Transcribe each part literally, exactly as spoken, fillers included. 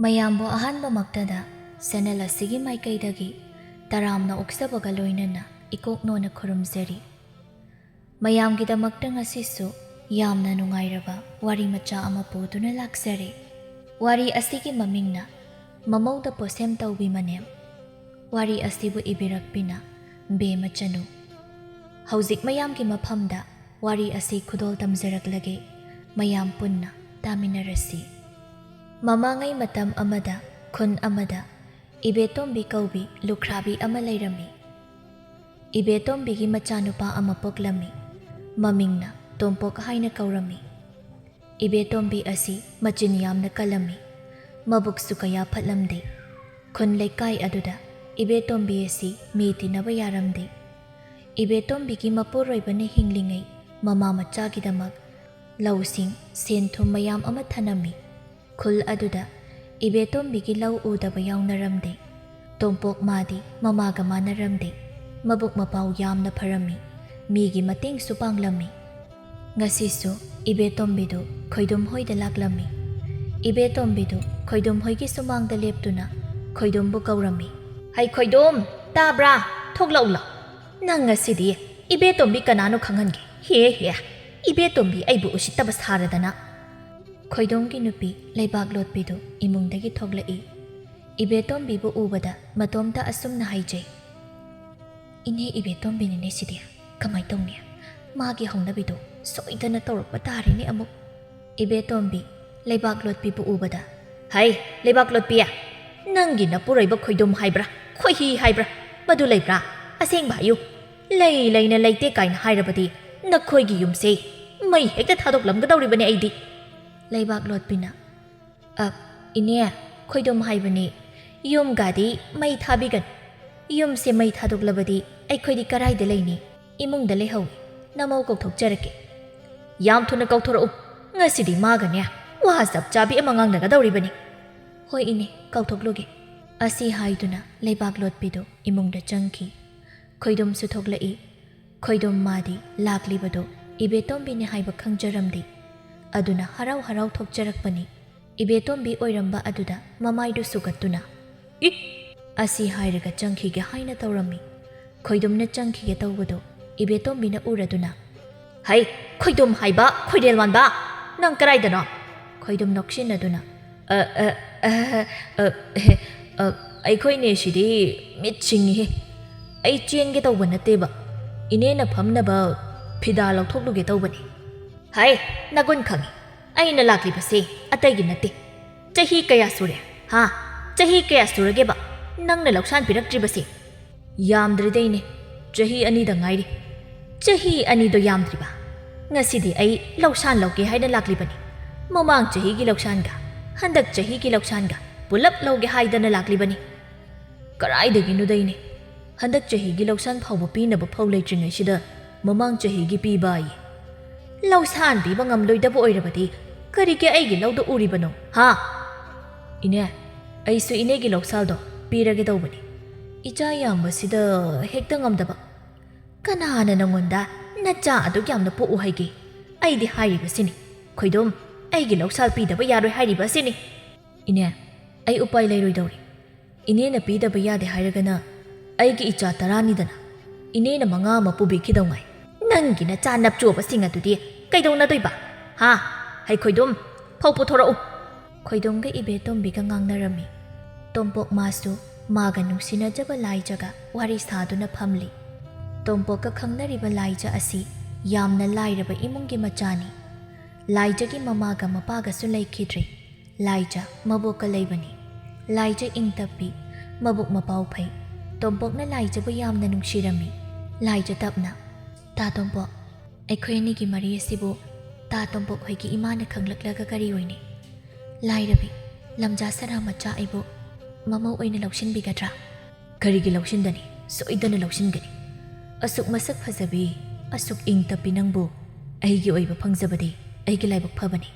ꯃꯌꯥꯝꯕꯨ ꯑꯍꯥꯟꯕꯃꯛꯇꯗ ꯆꯦꯅꯦꯜ ꯑꯁꯤꯒꯤ ꯃꯥꯏꯀꯩꯗꯒꯤ ꯇꯔꯥꯝꯅ ꯑꯣꯛꯆꯕꯒ ꯂꯣꯏꯅꯅ ꯏꯀꯣꯛ ꯅꯣꯟꯅ ꯈꯨꯔꯨꯝꯖꯔꯤ꯫ ꯃꯌꯥꯝꯒꯤꯗꯃꯛꯇ ꯉꯁꯤꯁꯨ ꯌꯥꯝꯅ ꯅꯨꯡꯉꯥꯏꯔꯕ ꯋꯥꯔꯤ ꯃꯆꯥ ꯑꯃ ꯄꯨꯗꯨꯅ ꯂꯥꯛꯆꯔꯦ꯫ ꯋꯥꯔꯤ ꯑꯁꯤꯒꯤ ꯃꯃꯤꯡꯅ ꯃꯃꯧꯗ ꯄꯣꯠꯁꯦꯝ ꯇꯧꯕꯤ ꯃꯅꯦꯝ꯫ ꯋꯥꯔꯤ ꯑꯁꯤꯕꯨ ꯏꯕꯤꯔꯛꯄꯤꯅ ꯕꯦꯃꯆꯅꯨ꯫ ꯍꯧꯖꯤꯛ ꯃꯌꯥꯝꯒꯤ ꯃꯐꯝꯗ ꯋꯥꯔꯤ ꯑꯁꯤ ꯈꯨꯗꯣꯜ ꯇꯝꯖꯔꯛꯂꯒꯦ꯫ ꯃꯌꯥꯝ ꯄꯨꯟꯅ ꯇꯥꯃꯤꯟꯅꯔꯁꯤ꯫ ꯃꯃꯥꯡꯉꯩ ꯃꯇꯝ ꯑꯃꯗ ꯈꯨꯟ ꯑꯃꯗ ꯏꯕꯦꯇꯣꯝꯕꯤ ꯀꯧꯕꯤ ꯂꯨꯈ꯭ꯔꯥꯕꯤ ꯑꯃ ꯂꯩꯔꯝꯃꯤ꯫ ꯏꯕꯦꯇꯣꯝꯕꯤꯒꯤ ꯃꯆꯥꯅꯨꯄꯥ ꯑꯃ ꯄꯣꯛꯂꯝꯃꯤ꯫ ꯃꯃꯤꯡꯅ ꯇꯣꯝꯄꯣꯛ ꯍꯥꯏꯅ ꯀꯧꯔꯝꯃꯤ꯫ ꯏꯕꯦꯇꯣꯝꯕꯤ ꯑꯁꯤ ꯃꯆꯤꯟ ꯌꯥꯝꯅ ꯀꯜꯂꯝꯃꯤ꯫ ꯃꯕꯨꯛꯁꯨ ꯀꯌꯥ ꯐꯠꯂꯝꯗꯦ꯫ ꯈꯨꯟ ꯂꯩꯀꯥꯏ ꯑꯗꯨꯗ ꯏꯕꯦꯇꯣꯝꯕꯤ ꯑꯁꯤ ꯃꯤ ꯇꯤꯟꯅꯕ ꯌꯥꯔꯝꯗꯦ꯫ ꯏꯕꯦꯇꯣꯝꯕꯤꯒꯤ ꯃꯄꯨꯔꯣꯏꯕꯅ ꯍꯤꯡꯂꯤꯉꯩ ꯃꯃꯥ ꯃꯆꯥꯒꯤꯗꯃꯛ ꯂꯧꯁꯤꯡ, ꯁꯦꯟ ꯊꯨꯝ ꯃꯌꯥꯝ ꯑꯃ ꯊꯅꯝꯃꯤ꯫ ꯈꯨꯜ ꯑꯗꯨꯗ ꯏꯕꯦꯇꯣꯝꯕꯤꯒꯤ ꯂꯧ ꯎꯗꯕ ꯌꯥꯎꯅꯔꯝꯗꯦ꯫ ꯇꯣꯝꯄꯣꯛ ꯃꯥꯗꯤ ꯃꯃꯥꯒ ꯃꯥꯟꯅꯔꯝꯗꯦ꯫ ꯃꯕꯨꯛ ꯃꯄꯥꯎ ꯌꯥꯝꯅ ꯐꯔꯝꯃꯤ꯫ ꯃꯤꯒꯤ ꯃꯇꯦꯡꯁꯨ ꯄꯥꯡꯂꯝꯃꯤ꯫ ꯉꯁꯤꯁꯨ ꯏꯕꯦꯇꯣꯝꯕꯤꯗꯨ ꯈꯣꯏꯗꯨꯝ ꯍꯣꯏꯗ ꯂꯥꯛꯂꯝꯃꯤ꯫ ꯏꯕꯦꯇꯣꯝꯕꯤꯗꯨ ꯈꯣꯏꯗꯨꯝ ꯍꯣꯏꯒꯤ ꯁꯨꯃꯥꯡꯗ ꯂꯦꯞꯇꯨꯅ ꯈꯣꯏꯗꯨꯝꯕꯨ ꯀꯧꯔꯝꯃꯤ꯫ "ꯍꯩ ꯈꯣꯏꯗꯨꯝ, ꯇꯥꯕ꯭ꯔꯥ? ꯊꯣꯛꯂꯛꯎꯂꯥ꯫ ꯅꯪ ꯉꯁꯤꯗꯤ ꯏꯕꯦꯇꯣꯝꯕꯤ ꯀꯅꯥꯅꯣ ꯈꯪꯍꯟꯒꯦ꯫ ꯍꯦ ꯍꯦ, ꯏꯕꯦꯇꯣꯝꯕꯤ ꯑꯩꯕꯨ ꯎꯁꯤꯠꯇꯕ ꯁꯥꯔꯗꯅ!" ꯈꯣꯏꯗꯣꯝꯒꯤ ꯅꯨꯄꯤ ꯂꯩꯕꯥꯛ ꯂꯣꯠꯄꯤꯗꯨ ꯏꯃꯨꯡꯗꯒꯤ ꯊꯣꯛꯂꯛꯏ꯫ ꯏꯕꯦꯇꯣꯝꯕꯤꯕꯨ ꯎꯕꯗ ꯃꯇꯣꯝꯇ ꯑꯁꯨꯝꯅ ꯍꯥꯏꯖꯩ, "ꯏꯅꯦ ꯏꯕꯦꯇꯣꯝꯕꯤꯅꯤꯅꯦ ꯁꯤꯗꯤ꯫ ꯀꯃꯥꯏ ꯇꯧꯅꯤ? ꯃꯥꯒꯤ ꯍꯧꯅꯕꯤꯗꯣ ꯁꯣꯏꯗꯅ ꯇꯧꯔꯛꯄ ꯇꯥꯔꯦꯅꯦ ꯑꯃꯨꯛ꯫" ꯏꯕꯦꯇꯣꯝꯕꯤ ꯂꯩꯕꯥꯛ ꯂꯣꯠꯄꯤꯕꯨ ꯎꯕꯗ, "ꯍꯩ, ꯂꯩꯕꯥꯛ ꯂꯣꯠꯄꯤ! ꯅꯪꯒꯤ ꯅꯄꯨꯔꯣꯏꯕ ꯈꯣꯏꯗꯨꯝ ꯍꯥꯏꯕ꯭ꯔꯥ, ꯈꯣꯏꯍꯤ ꯍꯥꯏꯕ꯭ꯔꯥ, ꯃꯗꯨ ꯂꯩꯕ꯭ꯔꯥ? ꯑꯁꯦꯡꯕ ꯍꯥꯏꯌꯨ꯫ ꯂꯩ ꯂꯩꯅ ꯂꯩꯇꯦ ꯀꯥꯏꯅ ꯍꯥꯏꯔꯕꯗꯤ ꯅꯈꯣꯏꯒꯤ ꯌꯨꯝꯁꯦ ꯃꯩ ꯍꯦꯛꯇ ꯊꯥꯗꯣꯛꯂꯝꯒꯗꯧꯔꯤꯕꯅꯤ ꯑꯩꯗꯤ꯫" ꯂꯩꯕꯥꯛ ꯂꯣꯠꯄꯤꯅ, "ꯑ, ꯏꯅꯦ, ꯈꯣꯏꯗꯨꯝ ꯍꯥꯏꯕꯅꯤ꯫ ꯌꯨꯝꯒꯥꯗꯤ ꯃꯩ ꯊꯥꯕꯤꯒꯅꯨ꯫ ꯌꯨꯝꯁꯦ ꯃꯩ ꯊꯥꯗꯣꯛꯂꯕꯗꯤ ꯑꯩꯈꯣꯏꯗꯤ ꯀꯔꯥꯏꯗ ꯂꯩꯅꯤ? ꯏꯃꯨꯡꯗ ꯂꯩꯍꯧꯏ꯫ ꯅꯃꯧ ꯀꯧꯊꯣꯛꯆꯔꯛꯀꯦ꯫" "ꯌꯥꯝ ꯊꯨꯅ ꯀꯧꯊꯣꯔꯛꯎ꯫ ꯉꯁꯤꯗꯤ ꯃꯥꯒꯅꯦ ꯋꯥ ꯆꯞ ꯆꯥꯕꯤ ꯑꯃ ꯉꯥꯡꯅꯒꯗꯧꯔꯤꯕꯅꯤ꯫" "ꯍꯣꯏ ꯏꯅꯦ, ꯀꯧꯊꯣꯛꯂꯨꯒꯦ꯫" ꯑꯁꯤ ꯍꯥꯏꯗꯨꯅ ꯂꯩꯕꯥꯛ ꯂꯣꯠꯄꯤꯗꯨ ꯏꯃꯨꯡꯗ ꯆꯪꯈꯤ꯫ ꯈꯣꯏꯗꯨꯝꯁꯨ ꯊꯣꯛꯂꯛꯏ꯫ ꯈꯣꯏꯗꯨꯝ ꯃꯥꯗꯤ ꯂꯥꯛꯂꯤꯕꯗꯨ ꯏꯕꯦꯇꯣꯝꯕꯤꯅꯤ ꯍꯥꯏꯕ ꯈꯪꯖꯔꯝꯗꯦ꯫ ꯑꯗꯨꯅ ꯍꯔꯥꯎ ꯍꯔꯥꯎ ꯊꯣꯛꯆꯔꯛꯄꯅꯤ꯫ ꯏꯕꯦꯇꯣꯝꯕꯤ ꯑꯣꯏꯔꯝꯕ ꯑꯗꯨꯗ ꯃꯃꯥꯏꯗꯨ ꯁꯨꯒꯠꯇꯨꯅ, "ꯏ!" ꯑꯁꯤ ꯍꯥꯏꯔꯒ ꯆꯪꯈꯤꯒꯦ ꯍꯥꯏꯅ ꯇꯧꯔꯝꯃꯤ꯫ ꯈꯣꯏꯗꯨꯝꯅ ꯆꯪꯈꯤꯒꯦ ꯇꯧꯕꯗꯨ ꯏꯕꯦꯇꯣꯝꯕꯤꯅ ꯎꯔꯗꯨꯅ, "ꯍꯩ, ꯈꯣꯏꯗꯨꯝ ꯍꯥꯏꯕ ꯈꯣꯏꯔꯦꯜ ꯃꯥꯟꯕ! ꯅꯪ ꯀꯔꯥꯏꯗꯅꯣ?" ꯈꯣꯏꯗꯨꯝ ꯅꯣꯛꯁꯤꯟꯅꯗꯨꯅ, "ꯑ, ꯑ, ꯑ, ꯑ, ꯑ, ꯑꯩꯈꯣꯏꯅꯦ ꯁꯤꯗꯤ ꯃꯤꯠ ꯁꯤꯡꯉꯤꯍꯦ꯫ ꯑꯩ ꯆꯦꯟꯒꯦ ꯇꯧꯕ ꯅꯠꯇꯦꯕ꯫ ꯏꯅꯦꯅ ꯐꯝꯅꯕ ꯐꯤꯗꯥ ꯂꯧꯊꯣꯛꯂꯨꯒꯦ ꯇꯧꯕꯅꯤ꯫" "ꯍꯩ, ꯅꯒꯨꯟ ꯈꯪꯉꯤ꯫ ꯑꯩꯅ ꯂꯥꯛꯂꯤꯕꯁꯦ ꯑꯇꯩꯒꯤ ꯅꯠꯇꯦ꯫ ꯆꯍꯤ ꯀꯌꯥ ꯁꯨꯔꯦ? ꯍꯥ? ꯆꯍꯤ ꯀꯌꯥ ꯁꯨꯔꯒꯦꯕ ꯅꯪꯅ ꯂꯧꯁꯥꯟ ꯄꯤꯔꯛꯇ꯭ꯔꯤꯕꯁꯦ?" "ꯌꯥꯝꯗ꯭ꯔꯤꯗ ꯏꯅꯦ, ꯆꯍꯤ ꯑꯅꯤꯗ ꯉꯥꯏꯔꯤ꯫" "ꯆꯍꯤ ꯑꯅꯤꯗꯣ ꯌꯥꯝꯗ꯭ꯔꯤꯕ? ꯉꯁꯤꯗꯤ ꯑꯩ ꯂꯧꯁꯥꯟ ꯂꯧꯒꯦ ꯍꯥꯏꯅ ꯂꯥꯛꯂꯤꯕꯅꯤ꯫ ꯃꯃꯥꯡ ꯆꯍꯤꯒꯤ ꯂꯧꯁꯥꯟꯒ ꯍꯟꯗꯛ ꯆꯍꯤꯒꯤ ꯂꯧꯁꯥꯟꯒ ꯄꯨꯂꯞ ꯂꯧꯒꯦ ꯍꯥꯏꯗꯅ ꯂꯥꯛꯂꯤꯕꯅꯤ꯫" "ꯀꯔꯥꯏꯗꯒꯤꯅꯣꯗ ꯏꯅꯦ, ꯍꯟꯗꯛ ꯆꯍꯤꯒꯤ ꯂꯧꯁꯥꯟ ꯐꯥꯎꯕ ꯄꯤꯅꯕ ꯐꯧ ꯂꯩꯇ꯭ꯔꯤꯉꯩꯁꯤꯗ ꯃꯃꯥꯡ ꯆꯍꯤꯒꯤ ꯄꯤꯕ ꯑꯌꯦ꯫ ꯂꯧꯁꯥꯟ ꯄꯤꯕ ꯉꯝꯂꯣꯏꯗꯕ ꯑꯣꯏꯔꯕꯗꯤ ꯀꯔꯤꯒꯤ ꯑꯩꯒꯤ ꯂꯧꯗ ꯎꯔꯤꯕꯅꯣ, ꯍꯥ?" "ꯏꯅꯦ, ꯑꯩꯁꯨ ꯏꯅꯦꯒꯤ ꯂꯧꯁꯥꯜꯗꯣ ꯄꯤꯔꯒꯦ ꯇꯧꯕꯅꯤ꯫ ꯏꯆꯥ ꯌꯥꯝꯕꯁꯤꯗ ꯍꯦꯛꯇ ꯉꯝꯗꯕ꯫" "ꯀꯅꯥꯅ ꯅꯪꯉꯣꯟꯗ ꯅꯆꯥ ꯑꯗꯨꯛ ꯌꯥꯝꯅ ꯄꯣꯛꯎ ꯍꯥꯏꯒꯦ? ꯑꯩꯗꯤ ꯍꯥꯏꯔꯤꯕꯁꯤꯅꯤ, ꯈꯣꯏꯗꯨꯝ, ꯑꯩꯒꯤ ꯂꯧꯁꯥꯜ ꯄꯤꯗꯕ ꯌꯥꯔꯣꯏ ꯍꯥꯏꯔꯤꯕꯁꯤꯅꯤ꯫" "ꯏꯅꯦ, ꯑꯩ ꯎꯄꯥꯏ ꯂꯩꯔꯣꯏꯗꯧꯔꯤ꯫ ꯏꯅꯦꯅ ꯄꯤꯗꯕ ꯌꯥꯗꯦ ꯍꯥꯏꯔꯒꯅ ꯑꯩꯒꯤ ꯏꯆꯥ ꯇꯔꯥꯅꯤꯗꯅ, ꯏꯅꯦꯅ ꯃꯉꯥ ꯑꯃ ꯄꯨꯕꯤꯈꯤꯗꯧꯉꯥꯏ꯫ ꯅꯪꯒꯤ ꯅꯆꯥ ꯅꯞꯆꯣꯕꯁꯤꯡ ꯑꯗꯨꯗꯤ ꯀꯩꯗꯧꯅꯗꯣꯏꯕ? ꯍꯥ? ꯍꯩ ꯈꯣꯏꯗꯨꯝ, ꯐꯧ ꯄꯨꯊꯣꯔꯛꯎ꯫" ꯈꯣꯏꯗꯨꯝꯒ ꯏꯕꯦꯇꯣꯝꯕꯤꯒ ꯉꯥꯡꯅꯔꯝꯃꯤ꯫ ꯇꯣꯝꯄꯣꯛ ꯃꯥꯁꯨ ꯃꯥꯒ ꯅꯨꯡꯁꯤꯅꯖꯕ ꯂꯥꯏꯖꯒ ꯋꯥꯔꯤ ꯁꯥꯗꯨꯅ ꯐꯝꯂꯤ꯫ ꯇꯣꯝꯄꯣꯛꯀ ꯈꯪꯅꯔꯤꯕ ꯂꯥꯏꯖ ꯑꯁꯤ ꯌꯥꯝꯅ ꯂꯥꯏꯔꯕ ꯏꯃꯨꯡꯒꯤ ꯃꯆꯥꯅꯤ꯫ ꯂꯥꯏꯖꯒꯤ ꯃꯃꯥꯒ ꯃꯄꯥꯒꯁꯨ ꯂꯩꯈꯤꯗ꯭ꯔꯤ꯫ ꯂꯥꯏꯖ ꯃꯕꯣꯛꯀ ꯂꯩꯕꯅꯤ꯫ ꯂꯥꯏꯖ ꯏꯪ ꯇꯞꯄꯤ, ꯃꯕꯨꯛ ꯃꯄꯥꯎ ꯐꯩ꯫ ꯇꯣꯝꯄꯣꯛꯅ ꯂꯥꯏꯖꯕꯨ ꯌꯥꯝꯅ ꯅꯨꯡꯁꯤꯔꯝꯃꯤ꯫ ꯂꯥꯏꯖ ꯇꯞꯅ, "ꯇꯥ ꯇꯣꯝꯄꯣꯛ, ꯑꯩꯈꯣꯏ ꯑꯅꯤꯒꯤ ꯃꯔꯤ ꯑꯁꯤꯕꯨ ꯇꯥ ꯇꯣꯝꯄꯣꯛ ꯍꯣꯏꯒꯤ ꯏꯃꯥꯅ ꯈꯪꯂꯛꯂꯒ ꯀꯔꯤ ꯑꯣꯏꯅꯤ? ꯂꯥꯏꯔꯕꯤ, ꯂꯝꯖꯥ ꯁꯔꯥ ꯃꯆꯥ ꯑꯩꯕꯨ ꯃꯃꯧ ꯑꯣꯏꯅ ꯂꯧꯁꯤꯟꯕꯤꯒꯗ꯭ꯔꯥ?" "ꯀꯔꯤꯒꯤ ꯂꯧꯁꯤꯟꯗꯅꯤ? ꯁꯣꯏꯗꯅ ꯂꯧꯁꯤꯟꯒꯅꯤ꯫ ꯑꯁꯨꯛ ꯃꯁꯛ ꯐꯖꯕꯤ, ꯑꯁꯨꯛ ꯏꯪ ꯇꯞꯄꯤ ꯅꯪꯕꯨ ꯑꯩꯒꯤ ꯑꯣꯏꯕ ꯐꯪꯖꯕꯗꯤ ꯑꯩꯒꯤ ꯂꯥꯏꯕꯛ ꯐꯕꯅꯤ꯫"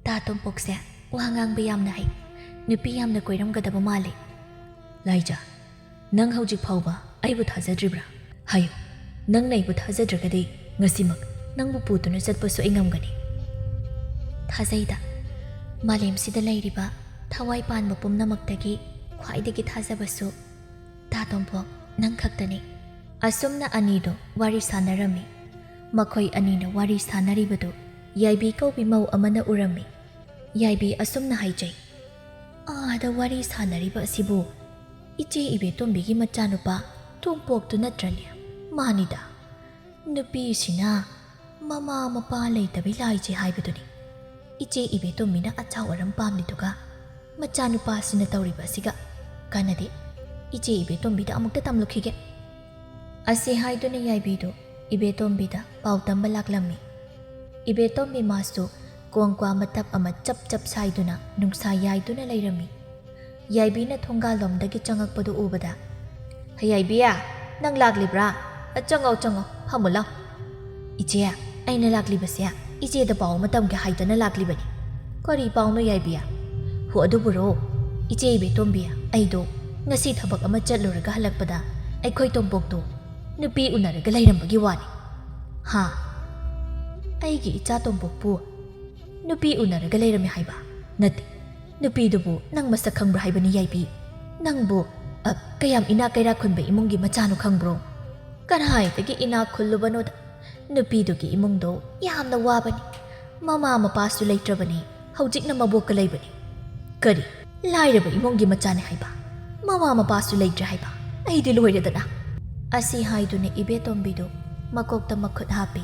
"ꯇꯥ ꯇꯣꯝꯄꯣꯛꯁꯦ ꯋꯥ ꯉꯥꯡꯕ ꯌꯥꯝꯅ ꯍꯩ, ꯅꯨꯄꯤ ꯌꯥꯝꯅ ꯀꯣꯏꯔꯝꯒꯗꯕ ꯃꯥꯜꯂꯤ꯫" "ꯂꯥꯏꯖ, ꯅꯪ ꯍꯧꯖꯤꯛ ꯐꯥꯎꯕ ꯑꯩꯕꯨ ꯊꯥꯖꯗ꯭ꯔꯤꯕ꯭ꯔꯥ? ꯍꯥꯏꯌꯨ, ꯅꯪꯅ ꯑꯩꯕꯨ ꯊꯥꯖꯗ꯭ꯔꯒꯗꯤ ꯉꯁꯤꯃꯛ ꯅꯪꯕꯨ ꯄꯨꯗꯨꯅ ꯆꯠꯄꯁꯨ ꯑꯩ ꯉꯝꯒꯅꯤ꯫" "ꯊꯥꯖꯩꯗ, ꯃꯥꯂꯦꯝꯁꯤꯗ ꯂꯩꯔꯤꯕ ꯊꯋꯥꯏ ꯄꯥꯟꯕ ꯄꯨꯝꯅꯃꯛꯇꯒꯤ ꯈ꯭ꯋꯥꯏꯗꯒꯤ ꯊꯥꯖꯕꯁꯨ ꯇꯥ ꯇꯣꯝꯄꯣꯛ ꯅꯪ ꯈꯛꯇꯅꯤ꯫ ꯑꯁꯨꯝꯅ ꯑꯅꯤꯗꯣ ꯋꯥꯔꯤ ꯁꯥꯟꯅꯔꯝꯃꯤ꯫ ꯃꯈꯣꯏ ꯑꯅꯤꯅ ꯋꯥꯔꯤ ꯁꯥꯟꯅꯔꯤꯕꯗꯨ ꯌꯥꯏꯕꯤ ꯀꯧꯕꯤ ꯃꯧ ꯑꯃꯅ ꯎꯔꯝꯃꯤ꯫ ꯌꯥꯏꯕꯤ ꯑꯁꯨꯝꯅ ꯍꯥꯏꯖꯩ, "ꯑꯥꯗ ꯋꯥꯔꯤ ꯁꯥꯟꯅꯔꯤꯕ ꯑꯁꯤꯕꯨ ꯏꯆꯦ ꯏꯕꯦꯇꯣꯝꯕꯤꯒꯤ ꯃꯆꯥꯅꯨꯄꯥ ꯇꯣꯝꯄꯣꯛꯇꯨ ꯅꯠꯇ꯭ꯔꯅꯦ? ꯃꯥꯅꯤꯗ꯫ ꯅꯨꯄꯤꯁꯤꯅ ꯃꯃꯥ ꯃꯄꯥ ꯂꯩꯇꯕꯤ ꯂꯥꯏꯖꯩ ꯍꯥꯏꯕꯗꯨꯅꯤ꯫ ꯏꯆꯦ ꯏꯕꯦꯇꯣꯝꯕꯤꯅ ꯑꯆꯥꯎ ꯑꯔꯝ ꯄꯥꯝꯂꯤꯗꯨꯒ ꯃꯆꯥꯅꯨꯄꯥꯁꯤꯅ ꯇꯧꯔꯤꯕ ꯑꯁꯤꯒ ꯀꯥꯟꯅꯗꯦ꯫ ꯏꯆꯦ ꯏꯕꯦꯇꯣꯝꯕꯤꯗ ꯑꯃꯨꯛꯇ ꯇꯝꯂꯨꯈꯤꯒꯦ"꯫ ꯑꯁꯤ ꯍꯥꯏꯗꯨꯅ ꯌꯥꯏꯕꯤꯗꯨ ꯏꯕꯦꯇꯣꯝꯕꯤꯗ ꯄꯥꯎ ꯇꯝꯕ ꯂꯥꯛꯂꯝꯃꯤ꯫ ꯏꯕꯦꯇꯣꯝꯕꯤ ꯃꯥꯁꯨ ꯀꯣꯡ ꯀ꯭ꯋꯥ ꯃꯇꯞ ꯑꯃ ꯆꯞ ꯆꯞ ꯁꯥꯏꯗꯨꯅ ꯅꯨꯡꯁꯥ ꯌꯥꯏꯗꯨꯅ ꯂꯩꯔꯝꯃꯤ꯫ ꯌꯥꯏꯕꯤꯅ ꯊꯣꯡꯒꯥꯜꯂꯣꯝꯗꯒꯤ ꯆꯪꯉꯛꯄꯗꯨ ꯎꯕꯗ, "ꯍꯌꯥꯏꯕꯤ, ꯅꯪ ꯂꯥꯛꯂꯤꯕ꯭ꯔꯥ? ꯆꯪꯉꯣ, ꯆꯪꯉꯣ, ꯐꯝꯃꯨ ꯂꯥꯎ"꯫ "ꯏꯆꯦ, ꯑꯩꯅ ꯂꯥꯛꯂꯤꯕꯁꯦ ꯏꯆꯦꯗ ꯄꯥꯎ ꯑꯃ ꯇꯝꯒꯦ ꯍꯥꯏꯗꯅ ꯂꯥꯛꯂꯤꯕꯅꯤ"꯫ "ꯀꯔꯤ ꯄꯥꯎꯅꯣ ꯌꯥꯏꯕꯤ?" "ꯍꯣ, ꯑꯗꯨꯕꯨꯔꯣ, ꯏꯆꯦ ꯏꯕꯦꯇꯣꯝꯕꯤ, ꯑꯩꯗꯣ ꯉꯁꯤ ꯊꯕꯛ ꯑꯃ ꯆꯠꯂꯨꯔꯒ ꯍꯜꯂꯛꯄꯗ ꯑꯩꯈꯣꯏ ꯇꯣꯝꯄꯣꯛꯇꯣ ꯅꯨꯄꯤ ꯎꯅꯔꯒ ꯂꯩꯔꯝꯕꯒꯤ ꯋꯥꯅꯤ"꯫ "ꯍꯥ? ꯑꯩꯒꯤ ꯏꯆꯥ ꯇꯣꯝꯄꯣꯛꯄꯨ ꯅꯨꯄꯤ ꯎꯅꯔꯒ ꯂꯩꯔꯝꯃꯤ ꯍꯥꯏꯕ? ꯅꯠꯇꯦ, ꯅꯨꯄꯤꯗꯨꯕꯨ ꯅꯪ ꯃꯁꯛ ꯈꯪꯕ꯭ꯔꯥ ꯍꯥꯏꯕꯅꯤ ꯌꯥꯏꯕꯤ? ꯅꯪꯕꯨ, ꯑ, ꯀꯌꯥꯝ ꯏꯅꯥꯛ ꯀꯩꯔꯥꯛ ꯈꯨꯟꯕ ꯏꯃꯨꯡꯒꯤ ꯃꯆꯥꯅꯣ ꯈꯪꯕ꯭ꯔꯣ?" "ꯀꯗꯥꯏꯗꯒꯤ ꯏꯅꯥꯛ ꯈꯨꯜꯂꯨꯕꯅꯣꯗ? ꯅꯨꯄꯤꯗꯨꯒꯤ ꯏꯃꯨꯡꯗꯣ ꯌꯥꯝꯅ ꯋꯥꯕꯅꯤ꯫ ꯃꯃꯥ ꯃꯄꯥꯁꯨ ꯂꯩꯇ꯭ꯔꯕꯅꯤ꯫ ꯍꯧꯖꯤꯛꯅ ꯃꯕꯣꯛꯀ ꯂꯩꯕꯅꯤ"꯫ "ꯀꯔꯤ? ꯂꯥꯏꯔꯕ ꯏꯃꯨꯡꯒꯤ ꯃꯆꯥꯅꯤ ꯍꯥꯏꯕ? ꯃꯃꯥ ꯃꯄꯥꯁꯨ ꯂꯩꯇ꯭ꯔꯦ ꯍꯥꯏꯕ? ꯑꯩꯗꯤ ꯂꯣꯏꯔꯦꯗꯅ"꯫ ꯑꯁꯤ ꯍꯥꯏꯗꯨꯅ ꯏꯕꯦꯇꯣꯝꯕꯤꯗꯨ ꯃꯀꯣꯛꯇ ꯃꯈꯨꯠ ꯍꯥꯞꯄꯤ꯫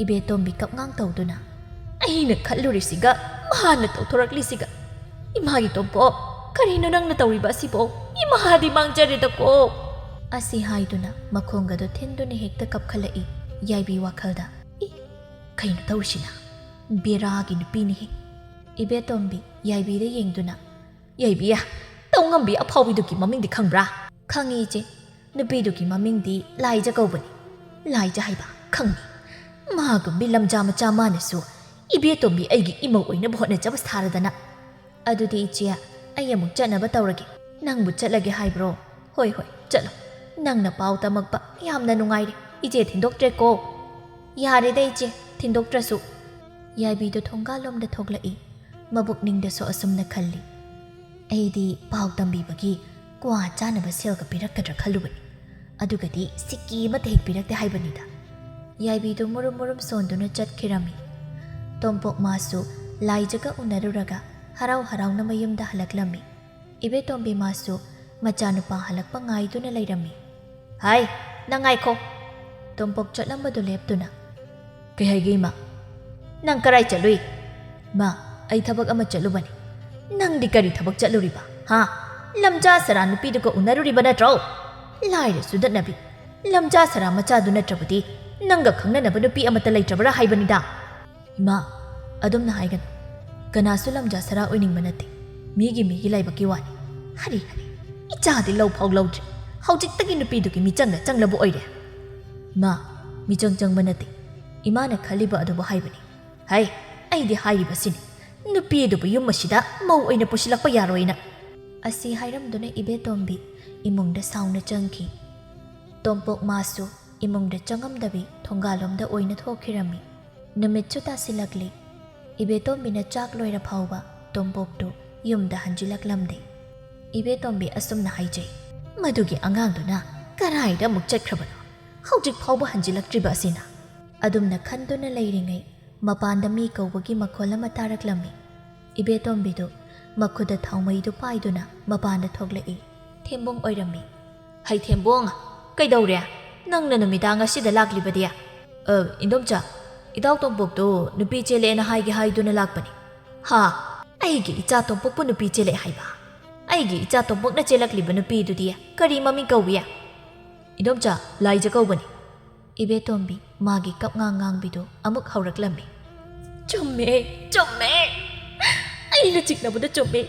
ꯏꯕꯦꯇꯣꯝꯕꯤ ꯀꯞꯉꯥꯡ ꯇꯧꯗꯨꯅ, "ꯑꯩꯅ ꯈꯜꯂꯨꯔꯤꯁꯤꯒ ꯃꯥꯅ ꯇꯧꯊꯣꯔꯛꯂꯤꯁꯤꯒ꯫ ꯏꯃꯥꯒꯤ ꯇꯣꯝꯄꯣꯛ, ꯀꯔꯤꯅꯣ ꯅꯪꯅ ꯇꯧꯔꯤꯕ ꯑꯁꯤꯕꯣ? ꯏꯃꯥꯗꯤ ꯃꯥꯡꯖꯔꯦꯗꯀꯣ"꯫ ꯑꯁꯤ ꯍꯥꯏꯗꯨꯅ ꯃꯈꯣꯡꯒꯗꯨ ꯊꯤꯟꯗꯨꯅ ꯍꯦꯛꯇ ꯀꯞꯈꯠꯂꯛꯏ ꯌꯥꯏꯕꯤ ꯋꯥꯈꯜꯗ꯫ "ꯏ, ꯀꯩꯅꯣ ꯇꯧꯔꯤꯁꯤꯅ? ꯕꯦꯔꯥꯒꯤ ꯅꯨꯄꯤꯅꯤꯍꯦ"꯫ ꯏꯕꯦꯇꯣꯝꯕꯤ ꯌꯥꯏꯕꯤꯗ ꯌꯦꯡꯗꯨꯅ, "ꯌꯥꯏꯕꯤ, ꯇꯧꯉꯝꯕꯤ ꯑꯐꯥꯎꯕꯤꯗꯨꯒꯤ ꯃꯃꯤꯡꯗꯤ ꯈꯪꯕ꯭ꯔꯥ?" "ꯈꯪꯉꯤ ꯏꯆꯦ, ꯅꯨꯄꯤꯗꯨꯒꯤ ꯃꯃꯤꯡꯗꯤ ꯂꯥꯏꯖ ꯀꯧꯕꯅꯤ"꯫ "ꯂꯥꯏꯖ ꯍꯥꯏꯕ? ꯈꯪꯉꯤ꯫ ꯃꯥꯒꯨꯝꯕꯤ ꯂꯝꯖꯥ ꯃꯆꯥ ꯃꯥꯅꯁꯨ ꯏꯕꯦꯇꯣꯝꯕꯤ ꯑꯩꯒꯤ ꯏꯃꯧ ꯑꯣꯏꯅꯕ ꯍꯣꯠꯅꯖꯕ ꯁꯥꯔꯗꯅ"꯫ "ꯑꯗꯨꯗꯤ ꯏꯆꯦ, ꯑꯩ ꯑꯃꯨꯛ ꯆꯠꯅꯕ ꯇꯧꯔꯒꯦ"꯫ "ꯅꯪꯕꯨ ꯆꯠꯂꯒꯦ ꯍꯥꯏꯕ꯭ꯔꯣ?" "ꯍꯣꯏ, ꯍꯣꯏ, ꯆꯠꯂꯣ꯫ ꯅꯪꯅ ꯄꯥꯎ ꯇꯝꯃꯛꯄ ꯌꯥꯝꯅ ꯅꯨꯡꯉꯥꯏꯔꯦ꯫ ꯏꯆꯦ ꯊꯤꯟꯗꯣꯛꯇ꯭ꯔꯦꯀꯣ"꯫ "ꯌꯥꯔꯦꯗ ꯏꯆꯦ, ꯊꯤꯟꯗꯣꯛꯇ꯭ꯔꯁꯨ"꯫ ꯌꯥꯏꯕꯤꯗꯨ ꯊꯣꯡꯒꯥꯜꯂꯣꯝꯗ ꯊꯣꯛꯂꯛꯏ꯫ ꯃꯕꯨꯛꯅꯤꯡꯗꯁꯨ ꯑꯁꯨꯝꯅ ꯈꯜꯂꯤ, "ꯑꯩꯗꯤ ꯄꯥꯎ ꯇꯝꯕꯤꯕꯒꯤ ꯀ꯭ꯋꯥ ꯆꯥꯅꯕ ꯁꯦꯜꯒ ꯄꯤꯔꯛꯀꯗ꯭ꯔꯥ ꯈꯜꯂꯨꯕꯅꯤ, ꯑꯗꯨꯒꯗꯤ ꯁꯤꯀꯤ ꯑꯃꯠꯇ ꯍꯦꯛ ꯄꯤꯔꯛꯇꯦ ꯍꯥꯏꯕꯅꯤꯗ"꯫ ꯌꯥꯏꯕꯤꯗꯨ ꯃꯨꯔꯨꯝ ꯃꯨꯔꯨꯝ ꯁꯣꯟꯗꯨꯅ ꯆꯠꯈꯤꯔꯝꯃꯤ꯫ ꯇꯣꯝꯄꯣꯛ ꯃꯥꯁꯨ ꯂꯥꯏꯖꯒ ꯎꯅꯔꯨꯔꯒ ꯍꯔꯥꯎ ꯍꯔꯥꯎꯅ ꯃꯌꯨꯝꯗ ꯍꯜꯂꯛꯂꯝꯃꯤ꯫ ꯏꯕꯦꯇꯣꯝꯕꯤ ꯃꯥꯁꯨ ꯃꯆꯥꯅꯨꯄꯥ ꯍꯜꯂꯛꯄ ꯉꯥꯏꯗꯨꯅ ꯂꯩꯔꯝꯃꯤ꯫ "ꯍꯥꯏ, ꯅꯪ ꯉꯥꯏꯈꯣ!" ꯇꯣꯝꯄꯣꯛ ꯆꯠꯂꯝꯕꯗꯨ ꯂꯦꯞꯇꯨꯅ, "ꯀꯩ ꯍꯥꯏꯒꯦ, ꯏꯃꯥ?" "ꯅꯪ ꯀꯔꯥꯏ ꯆꯠꯂꯨꯏ?" "ꯃꯥ, ꯑꯩ ꯊꯕꯛ ꯑꯃ ꯆꯠꯂꯨꯕꯅꯤ꯫ ꯅꯪꯗꯤ ꯀꯔꯤ ꯊꯕꯛ ꯆꯠꯂꯨꯔꯤꯕ, ꯍꯥ? ꯂꯝꯖꯥ ꯁꯔꯥ ꯅꯨꯄꯤꯗꯨꯒ ꯎꯅꯔꯨꯔꯤꯕ ꯅꯠꯇ꯭ꯔꯣ? ꯂꯥꯏꯔ ꯆꯨꯗꯠꯅꯕꯤ, ꯂꯝꯖꯥ ꯁꯔꯥ ꯃꯆꯥꯗꯨ ꯅꯠꯇ꯭ꯔꯕꯗꯤ ꯅꯪꯒ ꯈꯪꯅꯅꯕ ꯅꯨꯄꯤ ꯑꯃꯠꯇ ꯂꯩꯇ꯭ꯔꯕ꯭ꯔꯥ ꯍꯥꯏꯕꯅꯤꯗ?" "ꯏꯃꯥ, ꯑꯗꯨꯝꯅ ꯍꯥꯏꯒꯅꯨ꯫ ꯀꯅꯥꯁꯨ ꯂꯝꯖꯥ ꯁꯔꯥ ꯑꯣꯏꯅꯤꯡꯕ ꯅꯠꯇꯦ꯫ ꯃꯤꯒꯤ ꯃꯤꯒꯤ ꯂꯥꯏꯕꯛꯀꯤ ꯋꯥꯅꯤ꯫ ꯍꯔꯤ ꯍꯔꯤ, ꯏꯆꯥꯗꯤ ꯂꯧ ꯐꯥꯎ ꯂꯧꯗ꯭ꯔꯤ꯫ ꯍꯧꯖꯤꯛꯇꯒꯤ ꯅꯨꯄꯤꯗꯨꯒꯤ ꯃꯤꯆꯪꯗ ꯆꯪꯂꯕ ꯑꯣꯏꯔꯦ꯫" "ꯃꯥ, ꯃꯤꯆꯪ ꯆꯪꯕ ꯅꯠꯇꯦ꯫ ꯏꯃꯥꯅ ꯈꯜꯂꯤꯕ ꯑꯗꯨꯕꯨ ꯍꯥꯏꯕꯅꯤ꯫ ꯍꯩ, ꯑꯩꯗꯤ ꯍꯥꯏꯔꯤꯕꯁꯤꯅꯤ꯫ ꯅꯨꯄꯤ ꯑꯗꯨꯕꯨ ꯌꯨꯝ ꯑꯁꯤꯗ ꯃꯧ ꯑꯣꯏꯅ ꯄꯨꯁꯤꯜꯂꯛꯄ ꯌꯥꯔꯣꯏꯅ꯫" ꯑꯁꯤ ꯍꯥꯏꯔꯝꯗꯨꯅ ꯏꯕꯦꯇꯣꯝꯕꯤ ꯏꯃꯨꯡꯗ ꯁꯥꯎꯅ ꯆꯪꯈꯤ꯫ ꯇꯣꯝꯄꯣꯛ ꯃꯥꯁꯨ ꯏꯃꯨꯡꯗ ꯆꯪꯉꯝꯗꯕꯤ ꯊꯣꯡꯒꯥꯜꯂꯣꯝꯗ ꯑꯣꯏꯅ ꯊꯣꯛꯈꯤꯔꯝꯃꯤ꯫ ꯅꯨꯃꯤꯠꯁꯨ ꯇꯥꯁꯤꯜꯂꯛꯂꯤ꯫ ꯏꯕꯦꯇꯣꯝꯕꯤꯅ ꯆꯥꯛ ꯂꯣꯏꯔ ꯐꯥꯎꯕ ꯇꯣꯝꯄꯣꯛꯇꯨ ꯌꯨꯝꯗ ꯍꯟꯖꯤꯜꯂꯛꯂꯝꯗꯦ꯫ ꯏꯕꯦꯇꯣꯝꯕꯤ ꯑꯁꯨꯝꯅ ꯍꯥꯏꯖꯩ, "ꯃꯗꯨꯒꯤ ꯑꯉꯥꯡꯗꯨꯅ ꯀꯔꯥꯏꯗ ꯑꯃꯨꯛ ꯆꯠꯈ꯭ꯔꯕꯅꯣ? ꯍꯧꯖꯤꯛ ꯐꯥꯎꯕ ꯍꯟꯖꯤꯜꯂꯛꯇ꯭ꯔꯤꯕ ꯑꯁꯤꯅ?" ꯑꯗꯨꯝꯅ ꯈꯟꯗꯨꯅ ꯂꯩꯔꯤꯉꯩ ꯃꯄꯥꯟꯗ ꯃꯤ ꯀꯧꯕꯒꯤ ꯃꯈꯣꯜ ꯑꯃ ꯇꯥꯔꯛꯂꯝꯃꯤ꯫ ꯏꯕꯦꯇꯣꯝꯕꯤꯗꯨ ꯃꯈꯨꯠꯇ ꯊꯥꯎꯃꯩꯗꯨ ꯄꯥꯏꯗꯨꯅ ꯃꯄꯥꯟꯗ ꯊꯣꯛꯂꯛꯏ꯫ ꯊꯦꯝꯕꯨꯡ ꯑꯣꯏꯔꯝꯃꯤ꯫ "ꯍꯩ ꯊꯦꯝꯕꯨꯡ, ꯀꯩꯗꯧꯔꯦ? ꯅꯪꯅ ꯅꯨꯃꯤꯗꯥꯡ ꯑꯁꯤꯗ ꯂꯥꯛꯂꯤꯕꯗꯤ?" "ꯑ, ꯏꯟꯗꯣꯝꯆꯥ, ꯏꯇꯥꯎ ꯇꯣꯝꯄꯣꯛꯇꯨ ꯅꯨꯄꯤ ꯆꯦꯜꯂꯛꯑꯦꯅ ꯍꯥꯏꯒꯦ ꯍꯥꯏꯗꯨꯅ ꯂꯥꯛꯄꯅꯤ꯫" "ꯍꯥ? ꯑꯩꯒꯤ ꯏꯆꯥ ꯇꯣꯝꯄꯣꯛꯄꯨ ꯅꯨꯄꯤ ꯆꯦꯜꯂꯛꯑꯦ ꯍꯥꯏꯕ? ꯑꯩꯒꯤ ꯏꯆꯥ ꯇꯣꯝꯄꯣꯛꯅ ꯆꯦꯜꯂꯛꯂꯤꯕ ꯅꯨꯄꯤꯗꯨꯗꯤ ꯀꯔꯤ ꯃꯃꯤꯡ ꯀꯧꯏ?" "ꯏꯟꯗꯣꯝꯆꯥ, ꯂꯥꯏꯖ ꯀꯧꯕꯅꯤ꯫" ꯏꯕꯦꯇꯣꯝꯕꯤ ꯃꯥꯒꯤ ꯀꯞꯉꯥꯡ ꯉꯥꯡꯕꯤꯗꯨ ꯑꯃꯨꯛ ꯍꯧꯔꯛꯂꯝꯃꯤ꯫ "ꯆꯨꯝꯃꯦ, ꯆꯨꯝꯃꯦ꯫ ꯑꯩꯅ ꯆꯤꯡꯅꯕꯗ ꯆꯨꯝꯃꯦ꯫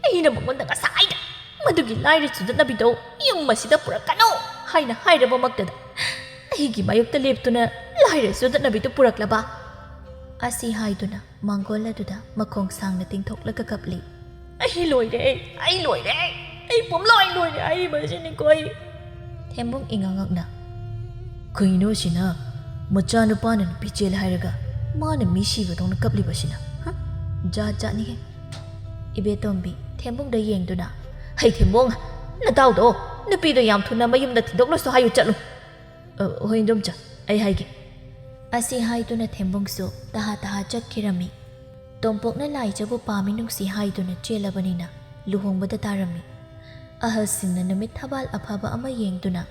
ꯑꯩꯅ ꯃꯉꯣꯟꯗ ꯉꯁꯥꯏꯗ ꯃꯗꯨꯒꯤ ꯂꯥꯏꯔ ꯆꯨꯗꯠꯅꯕꯤꯗꯣ ꯌꯨꯝ ꯑꯁꯤꯗ ꯄꯨꯔꯛꯀꯅꯨ ꯍꯥꯏꯅ ꯍꯥꯏꯔꯕꯃꯛꯇꯗ ꯑꯩꯒꯤ ꯃꯥꯌꯣꯛꯇ ꯂꯦꯞꯇꯨꯅ ꯂꯥꯏꯔ ꯆꯨꯗꯠꯅꯕꯤꯗꯨ ꯄꯨꯔꯛꯂꯕ?" ꯑꯁꯤ ꯍꯥꯏꯗꯨꯅ ꯃꯥꯡꯒꯣꯜ ꯑꯗꯨꯗ ꯃꯈꯣꯡ ꯁꯥꯡꯅ ꯇꯤꯡꯊꯣꯛꯂꯒ ꯀꯞꯂꯤ꯫ "ꯑꯩ ꯂꯣꯏꯔꯦ, ꯑꯩ ꯂꯣꯏꯔꯦ, ꯑꯩ ꯄꯨꯝꯂꯣꯏ ꯂꯣꯏꯔꯦ ꯍꯥꯏꯔꯤꯕ ꯑꯁꯤꯅꯤꯀꯣ ꯑꯩ꯫" ꯊꯦꯝꯕꯨꯡ ꯏꯉꯛ ꯉꯛꯅ, "ꯀꯩꯅꯣ ꯑꯁꯤꯅ? ꯃꯆꯥꯅꯨꯄꯥꯅ ꯅꯨꯄꯤ ꯆꯦꯜꯂꯦ ꯍꯥꯏꯔꯒ ꯃꯥꯅ ꯃꯤ ꯁꯤꯕꯗꯧꯅ ꯀꯞꯂꯤꯕꯁꯤꯅ? ꯍ?" "ꯖꯥꯠ ꯖꯥꯠꯅꯤꯍꯦ꯫" ꯏꯕꯦꯇꯣꯝꯕꯤ ꯊꯦꯝꯕꯨꯡꯗ ꯌꯦꯡꯗꯨꯅ, "ꯍꯩ ꯊꯦꯝꯕꯨꯡ, ꯅꯇꯥꯎꯗꯣ ꯅꯨꯄꯤꯗꯣ ꯌꯥꯝ ꯊꯨꯅ ꯃꯌꯨꯝꯗ ꯊꯤꯟꯗꯣꯛꯂꯁꯨ ꯍꯥꯏꯌꯨ, ꯆꯠꯂꯨ꯫" "ꯑ, ꯍꯣꯏ ꯏꯟꯗꯣꯝꯆꯥ, ꯑꯩ ꯍꯥꯏꯒꯦ꯫" ꯑꯁꯤ ꯍꯥꯏꯗꯨꯅ ꯊꯦꯝꯕꯨꯡꯁꯨ ꯇꯍꯥ ꯇꯍꯥ ꯆꯠꯈꯤꯔꯝꯃꯤ꯫ ꯇꯣꯝꯄꯣꯛꯅ ꯂꯥꯏꯖꯕꯨ ꯄꯥꯝꯃꯤ ꯅꯨꯡꯁꯤ ꯍꯥꯏꯗꯨꯅ ꯆꯦꯜꯂꯕꯅꯤꯅ ꯂꯨꯍꯣꯡꯕꯗ ꯇꯥꯔꯝꯃꯤ꯫ ꯑꯍꯜꯁꯤꯡꯅ ꯅꯨꯃꯤꯠ ꯊꯕꯥꯜ ꯑꯐꯕ ꯑꯃ ꯌꯦꯡꯗꯨꯅ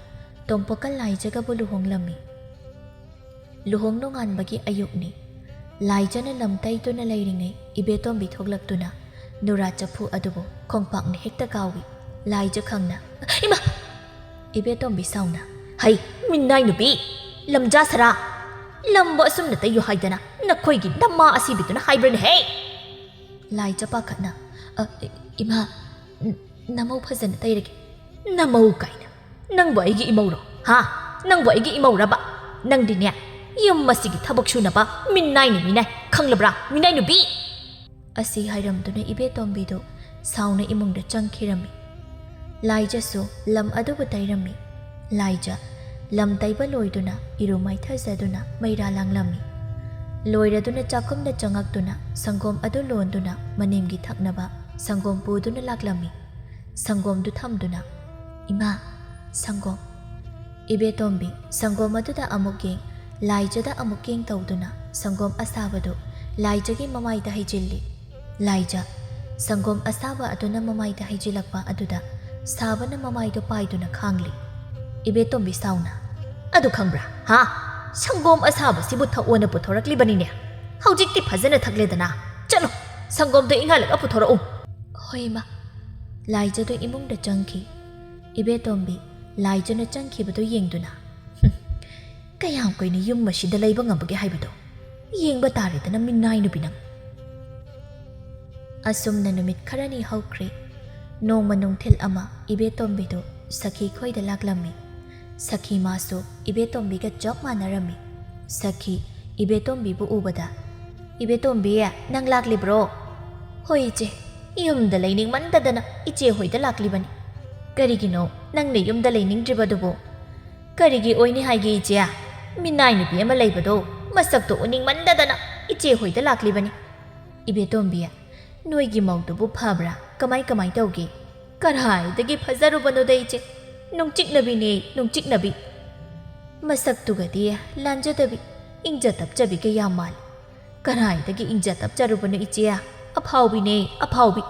ꯇꯣꯝꯄꯣꯛꯀ ꯂꯥꯏꯖꯒꯕꯨ ꯂꯨꯍꯣꯡꯂꯝꯃꯤ꯫ ꯂꯨꯍꯣꯡ ꯅꯣꯡꯉꯥꯟꯕꯒꯤ ꯑꯌꯨꯛꯅꯤ꯫ ꯂꯥꯏꯖꯅ ꯂꯝ ꯇꯩꯗꯨꯅ ꯂꯩꯔꯤꯉꯩ ꯏꯕꯦꯇꯣꯝꯕꯤ ꯊꯣꯛꯂꯛꯇꯨꯅ ꯅꯨꯔꯥ ꯆꯐꯨ ꯑꯗꯨꯕꯨ ꯈꯣꯡꯄꯥꯛꯅ ꯍꯦꯛꯇ ꯀꯥꯎꯏ꯫ ꯂꯥꯏꯖ ꯈꯪꯅ, "ꯏꯃꯥ!" ꯏꯕꯦꯇꯣꯝꯕꯤ ꯁꯥꯎꯅ, "ꯍꯩ, ꯃꯤꯅꯥꯏ ꯅꯨꯄꯤ! ꯂꯝꯖꯥ ꯁꯔꯥ! ꯂꯝꯕꯨ ꯑꯁꯨꯝꯅ ꯇꯩꯌꯨ ꯍꯥꯏꯗꯅ ꯅꯈꯣꯏꯒꯤ ꯅꯃꯥ ꯑꯁꯤꯕꯤꯗꯨꯅ ꯍꯥꯏꯕ꯭ꯔꯅꯦ ꯍꯦ?" ꯂꯥꯏꯖ ꯄꯥꯈꯠꯅ, "ꯑ, ꯏꯃꯥ, ꯅ-, ꯅꯃꯧ ꯐꯖꯅ ꯇꯩꯔꯒꯦ꯫" "ꯅꯃꯧ ꯀꯥꯏꯅ! ꯅꯪꯕꯨ ꯑꯩꯒꯤ ꯏꯃꯧꯔꯣ? ꯍꯥ? ꯅꯪꯕꯨ ꯑꯩꯒꯤ ꯏꯃꯧꯔꯕ? ꯅꯪꯗꯤꯅꯦ, ꯌꯨꯝ ꯑꯁꯤꯒꯤ ꯊꯕꯛ ꯁꯨꯅꯕ ꯃꯤꯅꯥꯏꯅꯤ, ꯃꯤꯅꯥꯏ, ꯈꯪꯂꯕ꯭ꯔꯥ, ꯃꯤꯅꯥꯏ ꯅꯨꯄꯤ?" ꯑꯁꯤ ꯍꯥꯏꯔꯝꯗꯨꯅ ꯏꯕꯦꯇꯣꯝꯕꯤꯗꯨ ꯁꯥꯎꯅ ꯏꯃꯨꯡꯗ ꯆꯪꯈꯤꯔꯝꯃꯤ꯫ ꯂꯥꯏꯖꯁꯨ ꯂꯝ ꯑꯗꯨꯕꯨ ꯇꯩꯔꯝꯃꯤ꯫ ꯂꯥꯏꯖ ꯂꯝ ꯇꯩꯕ ꯂꯣꯏꯗꯨꯅ ꯏꯔꯨ ꯃꯥꯏꯊꯖꯗꯨꯅ ꯃꯩꯔꯥ ꯂꯥꯡꯂꯝꯃꯤ꯫ ꯂꯣꯏꯔꯗꯨꯅ ꯆꯥꯛꯈꯨꯝꯗ ꯆꯪꯉꯛꯇꯨꯅ ꯁꯪꯒꯣꯝ ꯑꯗꯨ ꯂꯣꯟꯗꯨꯅ ꯃꯅꯦꯝꯒꯤ ꯊꯛꯅꯕ ꯁꯪꯒꯣꯝ ꯄꯨꯗꯨꯅ ꯂꯥꯛꯂꯝꯃꯤ꯫ ꯁꯪꯒꯣꯝꯗꯨ ꯊꯝꯗꯨꯅ, "ꯏꯃꯥ, ꯁꯪꯒꯣꯝ꯫" ꯏꯕꯦꯇꯣꯝꯕꯤ ꯁꯪꯒꯣꯝ ꯑꯗꯨꯗ ꯑꯃꯨꯛ ꯌꯦꯡ, ꯂꯥꯏꯖꯗ ꯑꯃꯨꯛ ꯌꯦꯡ ꯇꯧꯗꯨꯅ ꯁꯪꯒꯣꯝ ꯑꯁꯥꯕꯗꯨ ꯂꯥꯏꯖꯒꯤ ꯃꯃꯥꯏꯗ ꯍꯩꯖꯤꯜꯂꯤ꯫ ꯂꯥꯏꯖ ꯁꯪꯒꯣꯝ ꯑꯁꯥꯕ ꯑꯗꯨꯅ ꯃꯃꯥꯏꯗ ꯍꯩꯖꯤꯜꯂꯛꯄ ꯑꯗꯨꯗ ꯁꯥꯕꯅ ꯃꯃꯥꯏꯗꯨ ꯄꯥꯏꯗꯨꯅ ꯈꯥꯡꯂꯤ꯫ ꯏꯕꯦꯇꯣꯝꯕꯤ ꯁꯥꯎꯅ, "ꯑꯗꯨ ꯈꯪꯕ꯭ꯔꯥ? ꯍꯥ? ꯁꯪꯒꯣꯝ ꯑꯁꯥꯕꯁꯤꯕꯨ ꯊꯛꯑꯣꯅ ꯄꯨꯊꯣꯔꯛꯂꯤꯕꯅꯤꯅꯦ꯫ ꯍꯧꯖꯤꯛꯇꯤ ꯐꯖꯅ ꯊꯛꯂꯦꯗꯅ꯫ ꯆꯠꯂꯣ, ꯁꯪꯒꯣꯝꯗꯣ ꯏꯪꯍꯜꯂꯒ ꯄꯨꯊꯣꯔꯛꯎ꯫" "ꯍꯣꯏ, ꯏꯃꯥ꯫" ꯂꯥꯏꯖꯗꯨ ꯏꯃꯨꯡꯗ ꯆꯪꯈꯤ꯫ ꯏꯕꯦꯇꯣꯝꯕꯤ ꯂꯥꯏꯖꯅ ꯆꯪꯈꯤꯕꯗꯨ ꯌꯦꯡꯗꯨꯅ, "ꯍꯨꯝ, ꯀꯌꯥꯝ ꯀꯨꯏꯅ ꯌꯨꯝ ꯑꯁꯤꯗ ꯂꯩꯕ ꯉꯝꯕꯒꯦ ꯍꯥꯏꯕꯗꯣ ꯌꯦꯡꯕ ꯇꯥꯔꯦꯗꯅ, ꯃꯤꯅꯥꯏ ꯅꯨꯄꯤ ꯅꯪ꯫" ꯑꯁꯨꯝꯅ ꯅꯨꯃꯤꯠ ꯈꯔꯅꯤ ꯍꯧꯈ꯭ꯔꯦ꯫ ꯅꯣꯡꯃ ꯅꯨꯡꯊꯤꯜ ꯑꯃ ꯏꯕꯦꯇꯣꯝꯕꯤꯗꯨ ꯁꯈꯤ ꯈꯣꯏꯗ ꯂꯥꯛꯂꯝꯃꯤ꯫ ꯁꯈꯤ ꯃꯥꯁꯨ ꯏꯕꯦꯇꯣꯝꯕꯤꯒ ꯆꯞ ꯃꯥꯟꯅꯔꯝꯃꯤ꯫ ꯁꯈꯤ ꯏꯕꯦꯇꯣꯝꯕꯤꯕꯨ ꯎꯕꯗ, "ꯏꯕꯦꯇꯣꯝꯕꯤ, ꯅꯪ ꯂꯥꯛꯂꯤꯕ꯭ꯔꯣ?" "ꯍꯣꯏ ꯏꯆꯦ, ꯌꯨꯝꯗ ꯂꯩꯅꯤꯡꯃꯟꯗꯗꯅ ꯏꯆꯦ ꯍꯣꯏꯗ ꯂꯥꯛꯂꯤꯕꯅꯤ꯫" "ꯀꯔꯤꯒꯤꯅꯣ ꯅꯪꯅ ꯌꯨꯝꯗ ꯂꯩꯅꯤꯡꯗ꯭ꯔꯤꯕꯗꯨꯕꯨ?" "ꯀꯔꯤꯒꯤ ꯑꯣꯏꯅꯤ ꯍꯥꯏꯒꯦ ꯏꯆꯦ? ꯃꯤꯅꯥꯏ ꯅꯨꯄꯤ ꯑꯃ ꯂꯩꯕꯗꯣ ꯃꯁꯛꯇꯣ ꯎꯅꯤꯡꯃꯟꯗꯗꯅ ꯏꯆꯦ ꯍꯣꯏꯗ ꯂꯥꯛꯂꯤꯕꯅꯤ꯫" "ꯏꯕꯦꯇꯣꯝꯕꯤ, ꯅꯣꯏꯒꯤ ꯃꯧꯗꯨꯕꯨ ꯐꯕ꯭ꯔꯥ? ꯀꯃꯥꯏ ꯀꯃꯥꯏ ꯇꯧꯒꯦ?" "ꯀꯔꯥꯏꯗꯒꯤ ꯐꯖꯔꯨꯕꯅꯣꯗ ꯏꯆꯦ, ꯅꯨꯡꯆꯤꯛꯅꯕꯤꯅꯦ, ꯅꯨꯡꯆꯤꯛꯅꯕꯤ꯫ ꯃꯁꯛꯇꯨꯒꯗꯤ ꯂꯥꯟꯖꯗꯕꯤ, ꯏꯪꯖ ꯇꯞꯆꯕꯤꯒ ꯌꯥꯝ ꯃꯥꯜꯂꯤ꯫ ꯀꯔꯥꯏꯗꯒꯤ ꯏꯪꯖ ꯇꯞꯆꯔꯨꯕꯅꯣ ꯏꯆꯦ, ꯑꯐꯥꯎꯕꯤꯅꯦ, ꯑꯐꯥꯎꯕꯤ꯫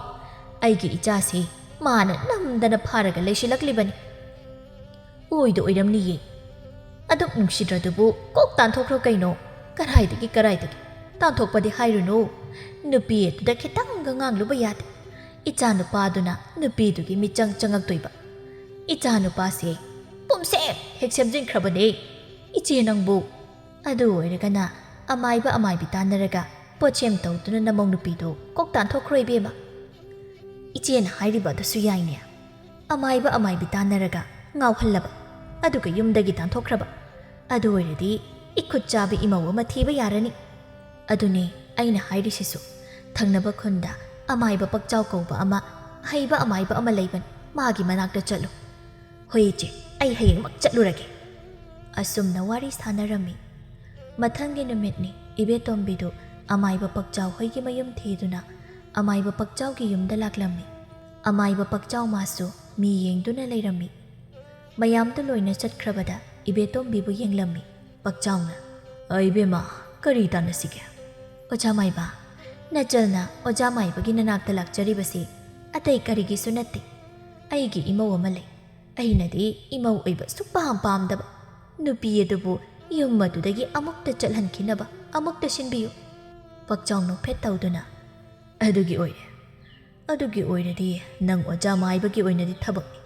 ꯑꯩꯒꯤ ꯏꯆꯥꯁꯦ ꯃꯥꯅ ꯅꯝꯗꯅ ꯐꯥꯔꯒ ꯂꯩꯁꯤꯜꯂꯛꯂꯤꯕꯅꯤ꯫" "ꯑꯣꯏꯗ ꯑꯣꯏꯔꯝꯅꯤꯌꯦ꯫ ꯑꯗꯨꯛ ꯅꯨꯡꯁꯤꯗ꯭ꯔꯗꯨꯕꯨ ꯀꯣꯛ ꯇꯥꯟꯊꯣꯛꯈ꯭ꯔꯣ ꯀꯩꯅꯣ꯫ ꯀꯔꯥꯏꯗꯒꯤ, ꯀꯔꯥꯏꯗꯒꯤ? ꯇꯥꯟꯊꯣꯛꯄꯗꯤ ꯍꯥꯏꯔꯨꯅꯨ꯫ ꯅꯨꯄꯤ ꯑꯗꯨꯗ ꯈꯤꯇꯪꯒ ꯉꯥꯡꯂꯨꯕ ꯌꯥꯗꯦ꯫ ꯏꯆꯥ ꯅꯨꯄꯥꯗꯨꯅ ꯅꯨꯄꯤꯗꯨꯒꯤ ꯃꯤꯆꯪ ꯆꯪꯉꯛꯇꯣꯏꯕ꯫ ꯏꯆꯥ ꯅꯨꯄꯥꯁꯦ ꯄꯨꯝꯁꯦꯝ ꯍꯦꯛ ꯁꯦꯝꯖꯤꯟꯈ꯭ꯔꯕꯅꯦ꯫ ꯏꯆꯦ ꯅꯪꯕꯨ꯫ ꯑꯗꯨ ꯑꯣꯏꯔꯒꯅ ꯑꯃꯥꯏꯕ ꯑꯃꯥꯏꯕꯤ ꯇꯥꯟꯅꯔꯒ ꯄꯣꯠꯁꯦꯝ ꯇꯧꯗꯨꯅ ꯅꯃꯧ ꯅꯨꯄꯤꯗꯨ ꯀꯣꯛ ꯇꯥꯟꯊꯣꯛꯈ꯭ꯔꯣ ꯏꯕꯦꯝꯃ꯫" "ꯏꯆꯦꯅ ꯍꯥꯏꯔꯤꯕ ꯑꯗꯨꯁꯨ ꯌꯥꯏꯅꯦ꯫ ꯑꯃꯥꯏꯕ ꯑꯃꯥꯏꯕꯤ ꯇꯥꯟꯅꯔꯒ ꯉꯥꯎꯍꯜꯂꯕ, ꯑꯗꯨꯒ ꯌꯨꯝꯗꯒꯤ ꯇꯥꯟꯊꯣꯛꯈ꯭ꯔꯕ꯫ ꯑꯗꯨ ꯑꯣꯏꯔꯗꯤ ꯏꯈꯨꯠ ꯆꯥꯕꯤ ꯏꯃꯧ ꯑꯃ ꯊꯤꯕ ꯌꯥꯔꯅꯤ꯫ ꯑꯗꯨꯅꯦ ꯑꯩꯅ ꯍꯥꯏꯔꯤꯁꯤꯁꯨ꯫ ꯊꯪꯅꯕ ꯈꯨꯟꯗ ꯑꯃꯥꯏꯕ ꯄꯛꯆꯥꯎ ꯀꯧꯕ ꯑꯃ, ꯑꯍꯩꯕ ꯑꯃꯥꯏꯕ ꯑꯃ ꯂꯩꯕꯅꯤ, ꯃꯥꯒꯤ ꯃꯅꯥꯛꯇ ꯆꯠꯂꯨ꯫" "ꯍꯣꯏ ꯏꯆꯦ, ꯑꯩ ꯍꯌꯦꯡꯃꯛ ꯆꯠꯂꯨꯔꯒꯦ꯫" ꯑꯁꯨꯝꯅ ꯋꯥꯔꯤ ꯁꯥꯟꯅꯔꯝꯃꯤ꯫ ꯃꯊꯪꯒꯤ ꯅꯨꯃꯤꯠꯅꯤ, ꯏꯕꯦꯇꯣꯝꯕꯤꯗꯨ ꯑꯃꯥꯏꯕ ꯄꯛꯆꯥꯎ ꯍꯣꯏꯒꯤ ꯃꯌꯨꯝ ꯊꯤꯗꯨꯅ ꯑꯃꯥꯏꯕ ꯄꯛꯆꯥꯎꯒꯤ ꯌꯨꯝꯗ ꯂꯥꯛꯂꯝꯃꯤ꯫ ꯑꯃꯥꯏꯕ ꯄꯛꯆꯥꯎ ꯃꯥꯁꯨ ꯃꯤ ꯌꯦꯡꯗꯨꯅ ꯂꯩꯔꯝꯃꯤ꯫ ꯃꯌꯥꯝꯗꯨ ꯂꯣꯏꯅ ꯆꯠꯈ꯭ꯔꯕꯗ ꯏꯕꯦꯇꯣꯝꯕꯤꯕꯨ ꯌꯦꯡꯂꯝꯃꯤ꯫ ꯄꯛꯆꯥꯎꯅ, "ꯑ, ꯏꯕꯦꯝꯃ, ꯀꯔꯤ ꯇꯥꯟꯅꯁꯤꯒꯦ?" "ꯑꯣꯖꯥ ꯃꯥꯏꯕ, ꯅꯆꯜꯅ ꯑꯣꯖꯥ ꯃꯥꯏꯕꯒꯤ ꯅꯅꯥꯛꯇ ꯂꯥꯛꯆꯔꯤꯕꯁꯤ ꯑꯇꯩ ꯀꯔꯤꯒꯤꯁꯨ ꯅꯠꯇꯦ꯫ ꯑꯩꯒꯤ ꯏꯃꯧ ꯑꯃ ꯂꯩ꯫ ꯑꯩꯅꯗꯤ ꯏꯃꯧ ꯑꯣꯏꯕ ꯁꯨꯛꯄꯥꯝ ꯄꯥꯝꯗꯕ꯫ ꯅꯨꯄꯤ ꯑꯗꯨꯕꯨ ꯌꯨꯝ ꯑꯗꯨꯗꯒꯤ ꯑꯃꯨꯛꯇ ꯆꯠꯍꯟꯈꯤꯅꯕ ꯑꯃꯨꯛꯇ ꯁꯤꯟꯕꯤꯌꯨ꯫" ꯄꯛꯆꯥꯎ ꯅꯣꯛꯐꯦꯠ ꯇꯧꯗꯨꯅ, "ꯑꯗꯨꯒꯤ ꯑꯣꯏꯔꯦ꯫ ꯑꯗꯨꯒꯤ ꯑꯣꯏꯔꯗꯤ ꯅꯪ ꯑꯣꯖꯥ ꯃꯥꯏꯕꯒꯤ ꯑꯣꯏꯅꯗꯤ ꯊꯕꯛꯅꯤ꯫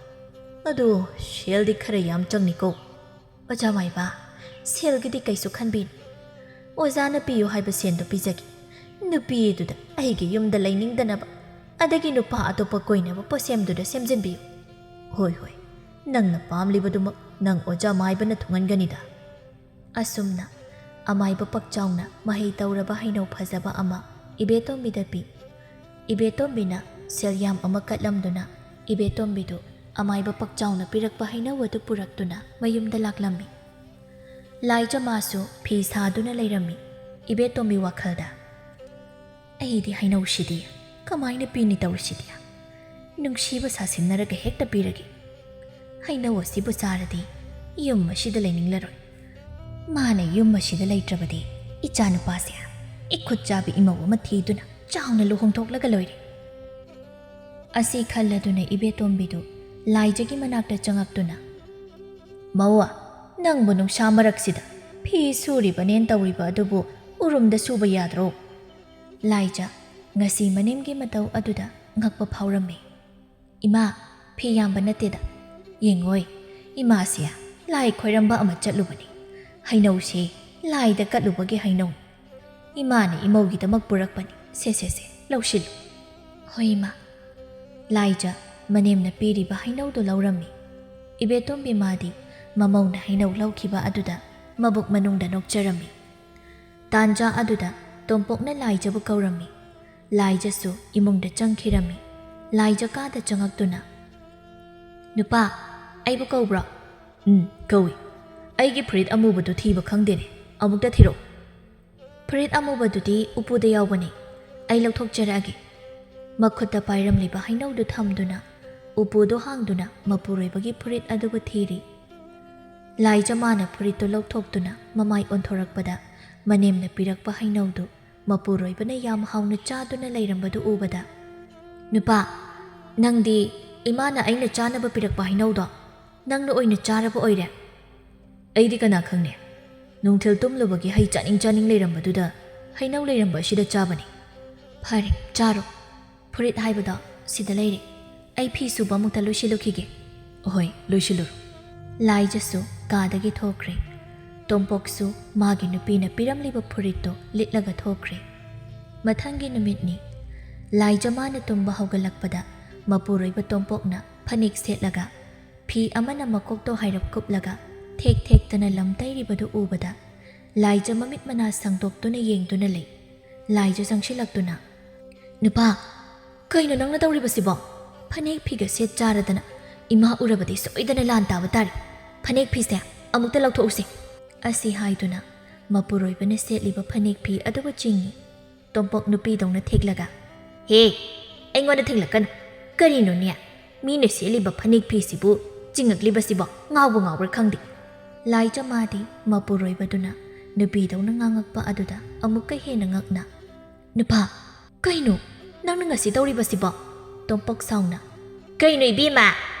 ꯑꯗꯨ ꯁꯦꯜꯗꯤ ꯈꯔ ꯌꯥꯝ ꯆꯪꯅꯤꯀꯣ꯫" "ꯑꯣꯖꯥ ꯃꯥꯏꯕ, ꯁꯦꯜꯒꯤꯗꯤ ꯀꯩꯁꯨ ꯈꯟꯕꯤꯅꯨ꯫ ꯑꯣꯖꯥꯅ ꯄꯤꯌꯨ ꯍꯥꯏꯕ ꯁꯦꯟꯗꯣ ꯄꯤꯖꯒꯦ꯫ ꯅꯨꯄꯤꯗꯨꯗ ꯑꯩꯒꯤ ꯌꯨꯝꯗ ꯂꯩꯅꯤꯡꯗꯅꯕ, ꯑꯗꯒꯤ ꯅꯨꯄꯥ ꯑꯇꯣꯞꯄ ꯀꯣꯏꯅꯕ ꯄꯣꯠꯁꯦꯝꯗꯨꯗ ꯁꯦꯝꯖꯤꯟꯕꯤꯌꯨ꯫ ꯍꯣꯏ, ꯍꯣꯏ, ꯅꯪꯅ ꯄꯥꯝꯂꯤꯕꯗꯨꯃꯛ ꯅꯪ ꯑꯣꯖꯥ ꯃꯥꯏꯕꯅ ꯊꯨꯡꯍꯟꯒꯅꯤꯗ꯫" ꯑꯁꯨꯝꯅ ꯑꯃꯥꯏꯕ ꯄꯛꯆꯥꯎꯅ ꯃꯍꯩ ꯇꯧꯔꯕ ꯍꯩꯅꯧ ꯐꯖꯕ ꯑꯃ ꯏꯕꯦꯇꯣꯝꯕꯤꯗ ꯄꯤ꯫ ꯏꯕꯦꯇꯣꯝꯕꯤꯅ ꯁꯦꯜ ꯌꯥꯝ ꯑꯃ ꯀꯠꯂꯝꯗꯨꯅ ꯏꯕꯦꯇꯣꯝꯕꯤꯗꯨ ꯑꯃꯥꯏꯕ ꯄꯛꯆꯥꯎꯅ ꯄꯤꯔꯛꯄ ꯍꯩꯅꯧ ꯑꯗꯨ ꯄꯨꯔꯛꯇꯨꯅ ꯃꯌꯨꯝꯗ ꯂꯥꯛꯂꯝꯃꯤ꯫ ꯂꯥꯏꯖ ꯃꯥꯁꯨ ꯐꯤ ꯁꯥꯗꯨꯅ ꯂꯩꯔꯝꯃꯤ꯫ ꯏꯕꯦꯇꯣꯝꯕꯤ ꯋꯥꯈꯜꯗ, "ꯑꯩꯗꯤ ꯍꯩꯅꯧꯁꯤꯗꯤ ꯀꯃꯥꯏꯅ ꯄꯤꯅꯤ ꯇꯧꯔꯤꯁꯤꯗꯤ? ꯅꯨꯡꯁꯤꯕ ꯁꯥꯁꯤꯟꯅꯔꯒ ꯍꯦꯛꯇ ꯄꯤꯔꯒꯦ꯫ ꯍꯩꯅꯧ ꯑꯁꯤꯕꯨ ꯆꯥꯔꯗꯤ ꯌꯨꯝ ꯑꯁꯤꯗ ꯂꯩꯅꯤꯡꯂꯔꯣꯏ꯫ ꯃꯥꯅ ꯌꯨꯝ ꯑꯁꯤꯗ ꯂꯩꯇ꯭ꯔꯕꯗꯤ ꯏꯆꯥꯅꯨꯄꯥꯁꯦ ꯏꯈꯨꯠ ꯆꯥꯕꯤ ꯏꯃꯧ ꯑꯃ ꯊꯤꯗꯨꯅ ꯆꯥꯎꯅ ꯂꯨꯍꯣꯡꯊꯣꯛꯂꯒ ꯂꯣꯏꯔꯦ"꯫ ꯑꯁꯤ ꯈꯜꯂꯗꯨꯅ ꯏꯕꯦꯇꯣꯝꯕꯤꯗꯨ ꯂꯥꯏꯖꯒꯤ ꯃꯅꯥꯛꯇ ꯆꯪꯉꯛꯇꯨꯅ, "ꯃꯧ, ꯅꯪꯕꯨ ꯅꯨꯡꯁꯥ ꯃꯔꯛꯁꯤꯗ ꯐꯤ ꯁꯨꯔꯤꯕꯅꯦꯅ ꯇꯧꯔꯤꯕ ꯑꯗꯨꯕꯨ ꯎꯔꯨꯝꯗ ꯁꯨꯕ ꯌꯥꯗ꯭ꯔꯣ?" ꯂꯥꯏꯖ ꯉꯁꯤ ꯃꯅꯦꯝꯒꯤ ꯃꯇꯧ ꯑꯗꯨꯗ ꯉꯛꯄ ꯐꯥꯎꯔꯝꯃꯤ꯫ "ꯏꯃꯥ, ꯐꯤ ꯌꯥꯝꯕ ꯅꯠꯇꯦꯗ꯫ ꯌꯦꯡꯉꯣꯏ, ꯏꯃꯥꯁꯦ ꯂꯥꯏ ꯈꯣꯏꯔꯝꯕ ꯑꯃ ꯆꯠꯂꯨꯕꯅꯤ꯫ ꯍꯩꯅꯧꯁꯦ ꯂꯥꯏꯗ ꯀꯠꯂꯨꯕꯒꯤ ꯍꯩꯅꯧ꯫ ꯏꯃꯥꯅ ꯏꯃꯧꯒꯤꯗꯃꯛ ꯄꯨꯔꯛꯄꯅꯤ꯫ ꯁꯦ, ꯁꯦ, ꯁꯦ, ꯂꯧꯁꯤꯜꯂꯨ"꯫ "ꯍꯣꯏ, ꯏꯃꯥ"꯫ ꯂꯥꯏꯖ ꯃꯅꯦꯝꯅ ꯄꯤꯔꯤꯕ ꯍꯩꯅꯧꯗꯨ ꯂꯧꯔꯝꯃꯤ꯫ ꯏꯕꯦꯇꯣꯝꯕꯤ ꯃꯥꯗꯤ ꯃꯃꯧꯅ ꯍꯩꯅꯧ ꯂꯧꯈꯤꯕ ꯑꯗꯨꯗ ꯃꯕꯨꯛ ꯃꯅꯨꯡꯗ ꯅꯣꯛꯆꯔꯝꯃꯤ꯫ ꯇꯥꯟꯖꯥ ꯑꯗꯨꯗ ꯇꯣꯝꯄꯣꯛꯅ ꯂꯥꯏꯖꯕꯨ ꯀꯧꯔꯝꯃꯤ꯫ ꯂꯥꯏꯖꯁꯨ ꯏꯃꯨꯡꯗ ꯆꯪꯈꯤꯔꯝꯃꯤ꯫ ꯂꯥꯏꯖ ꯀꯥꯗ ꯆꯪꯉꯛꯇꯨꯅ, "ꯅꯨꯄꯥ, ꯑꯩꯕꯨ ꯀꯧꯕ꯭ꯔꯣ?" "ꯎꯝ, ꯀꯧꯏ꯫ ꯑꯩꯒꯤ ꯐꯨꯔꯤꯠ ꯑꯃꯨꯕꯗꯨ ꯊꯤꯕ ꯈꯪꯗꯦꯅꯦ꯫ ꯑꯃꯨꯛꯇ ꯊꯤꯔꯛꯎ"꯫ "ꯐꯨꯔꯤꯠ ꯑꯃꯨꯕꯗꯨꯗꯤ ꯎꯄꯨꯗ ꯌꯥꯎꯕꯅꯤ꯫ ꯑꯩ ꯂꯧꯊꯣꯛꯆꯔꯛꯑꯒꯦ"꯫ ꯃꯈꯨꯠꯇ ꯄꯥꯏꯔꯝꯂꯤꯕ ꯍꯩꯅꯧꯗꯨ ꯊꯝꯗꯨꯅ, ꯎꯄꯨꯗꯨ ꯍꯥꯡꯗꯨꯅ ꯃꯄꯨꯔꯣꯏꯕꯒꯤ ꯐꯨꯔꯤꯠ ꯑꯗꯨꯕꯨ ꯊꯤꯔꯤ꯫ ꯂꯥꯏꯖ ꯃꯥꯅ ꯐꯨꯔꯤꯠꯇꯨ ꯂꯧꯊꯣꯛꯇꯨꯅ ꯃꯃꯥꯏ ꯑꯣꯟꯊꯣꯔꯛꯄꯗ, ꯃꯅꯦꯝꯅ ꯄꯤꯔꯛꯄ ꯍꯩꯅꯧꯗꯨ ꯃꯄꯨꯔꯣꯏꯕꯅ ꯌꯥꯝ ꯍꯥꯎꯅ ꯆꯥꯗꯨꯅ ꯂꯩꯔꯝꯕꯗꯨ ꯎꯕꯗ, "ꯅꯨꯄꯥ, ꯅꯪꯗꯤ ꯏꯃꯥꯅ ꯑꯩꯅ ꯆꯥꯅꯕ ꯄꯤꯔꯛꯄ ꯍꯩꯅꯧꯗꯣ ꯅꯪꯅ ꯑꯣꯏꯅ ꯆꯥꯔꯕ ꯑꯣꯏꯔꯦ"꯫ "ꯑꯩꯗꯤ ꯀꯅꯥ ꯈꯪꯅꯤ? ꯅꯨꯡꯊꯤꯜ ꯇꯨꯝꯂꯨꯕꯒꯤ ꯍꯩ ꯆꯥꯅꯤꯡ ꯆꯥꯅꯤꯡ ꯂꯩꯔꯝꯕꯗꯨꯗ ꯍꯩꯅꯧ ꯂꯩꯔꯝꯕ ꯑꯁꯤꯗ ꯆꯥꯕꯅꯤ"꯫ "ꯐꯔꯦ, ꯆꯥꯔꯣ꯫ ꯐꯨꯔꯤꯠ ꯍꯥꯏꯕꯗꯣ ꯁꯤꯗ ꯂꯩꯔꯦ꯫ ꯑꯩ ꯐꯤ ꯁꯨꯕ ꯑꯃꯨꯛꯇ ꯂꯣꯏꯁꯤꯜꯂꯨꯈꯤꯒꯦ"꯫ "ꯍꯣꯏ, ꯂꯣꯏꯁꯤꯜꯂꯨꯔꯣ"꯫ ꯂꯥꯏꯖꯁꯨ ꯀꯥꯗꯒꯤ ꯊꯣꯛꯈ꯭ꯔꯦ꯫ ꯇꯣꯝꯄꯣꯛꯁꯨ ꯃꯥꯒꯤ ꯅꯨꯄꯤꯅ ꯄꯤꯔꯝꯂꯤꯕ ꯐꯨꯔꯤꯠꯇꯨ ꯂꯤꯠꯂꯒ ꯊꯣꯛꯈ꯭ꯔꯦ꯫ ꯃꯊꯪꯒꯤ ꯅꯨꯃꯤꯠꯅꯤ꯫ ꯂꯥꯏꯖ ꯃꯥꯅ ꯇꯨꯝꯕ ꯍꯧꯒꯠꯂꯛꯄꯗ, ꯃꯄꯨꯔꯣꯏꯕ ꯇꯣꯝꯄꯣꯛꯅ ꯐꯅꯦꯛ ꯁꯦꯠꯂꯒ, ꯐꯤ ꯑꯃꯅ ꯃꯀꯣꯛꯇꯣ ꯍꯥꯏꯔꯞ ꯀꯨꯞꯂꯒ, ꯊꯦꯛ ꯊꯦꯛꯇꯅ ꯂꯝ ꯇꯩꯔꯤꯕꯗꯨ ꯎꯕꯗ, ꯂꯥꯏꯖ ꯃꯃꯤꯠ ꯃꯅꯥ ꯁꯪꯗꯣꯛꯇꯨꯅ ꯌꯦꯡꯗꯨꯅ ꯂꯩ꯫ ꯂꯥꯏꯖ ꯆꯪꯁꯤꯜꯂꯛꯇꯨꯅ, "ꯅꯨꯄꯥ, ꯀꯩꯅꯣ ꯅꯪꯅ ꯇꯧꯔꯤꯕꯁꯤꯕꯣ? ꯐꯅꯦꯛ ꯐꯤꯒ ꯁꯦꯠ ꯆꯥꯔꯗꯅ ꯏꯃꯥ ꯎꯔꯕꯗꯤ ꯁꯣꯏꯗꯅ ꯂꯥꯟ ꯇꯥꯕ ꯇꯥꯔꯦ꯫ ꯐꯅꯦꯛ ꯐꯤꯁꯦ ꯑꯃꯨꯛꯇ ꯂꯧꯊꯣꯛꯎꯁꯦ"꯫ ꯑꯁꯤ ꯍꯥꯏꯗꯨꯅ ꯃꯄꯨꯔꯣꯏꯕꯅ ꯁꯦꯠꯂꯤꯕ ꯐꯅꯦꯛ ꯐꯤ ꯑꯗꯨꯕꯨ ꯆꯤꯡꯏ꯫ ꯇꯣꯝꯄꯣꯛ ꯅꯨꯄꯤꯗꯧꯅ ꯊꯦꯛꯂꯒ, "ꯍꯦ, ꯑꯩꯉꯣꯟꯗ ꯊꯦꯡꯂꯛꯀꯅꯨ꯫ ꯀꯔꯤꯅꯣꯅꯦ? ꯃꯤꯅ ꯁꯦꯠꯂꯤꯕ ꯐꯅꯦꯛ ꯐꯤꯁꯤꯕꯨ ꯆꯤꯡꯉꯛꯂꯤꯕꯁꯤꯕꯣ? ꯉꯥꯎꯕ ꯉꯥꯎꯕ꯭ꯔꯥ ꯈꯪꯗꯦ꯫" ꯂꯥꯏꯖ ꯃꯥꯗꯤ ꯃꯄꯨꯔꯣꯏꯕꯗꯨꯅ ꯅꯨꯄꯤꯗꯧꯅ ꯉꯥꯡꯉꯛꯄ ꯑꯗꯨꯗ ꯑꯃꯨꯛꯀ ꯍꯦꯟꯅ ꯉꯛꯅ, "ꯅꯨꯄꯥ, ꯀꯩꯅꯣ ꯅꯪꯅ ꯉꯁꯤ ꯇꯧꯔꯤꯕꯁꯤꯕꯣ?" ꯇꯣꯝꯄꯣꯛ ꯁꯥꯎꯅ, "ꯀꯩꯅꯣ ꯏꯕꯦꯝꯃ?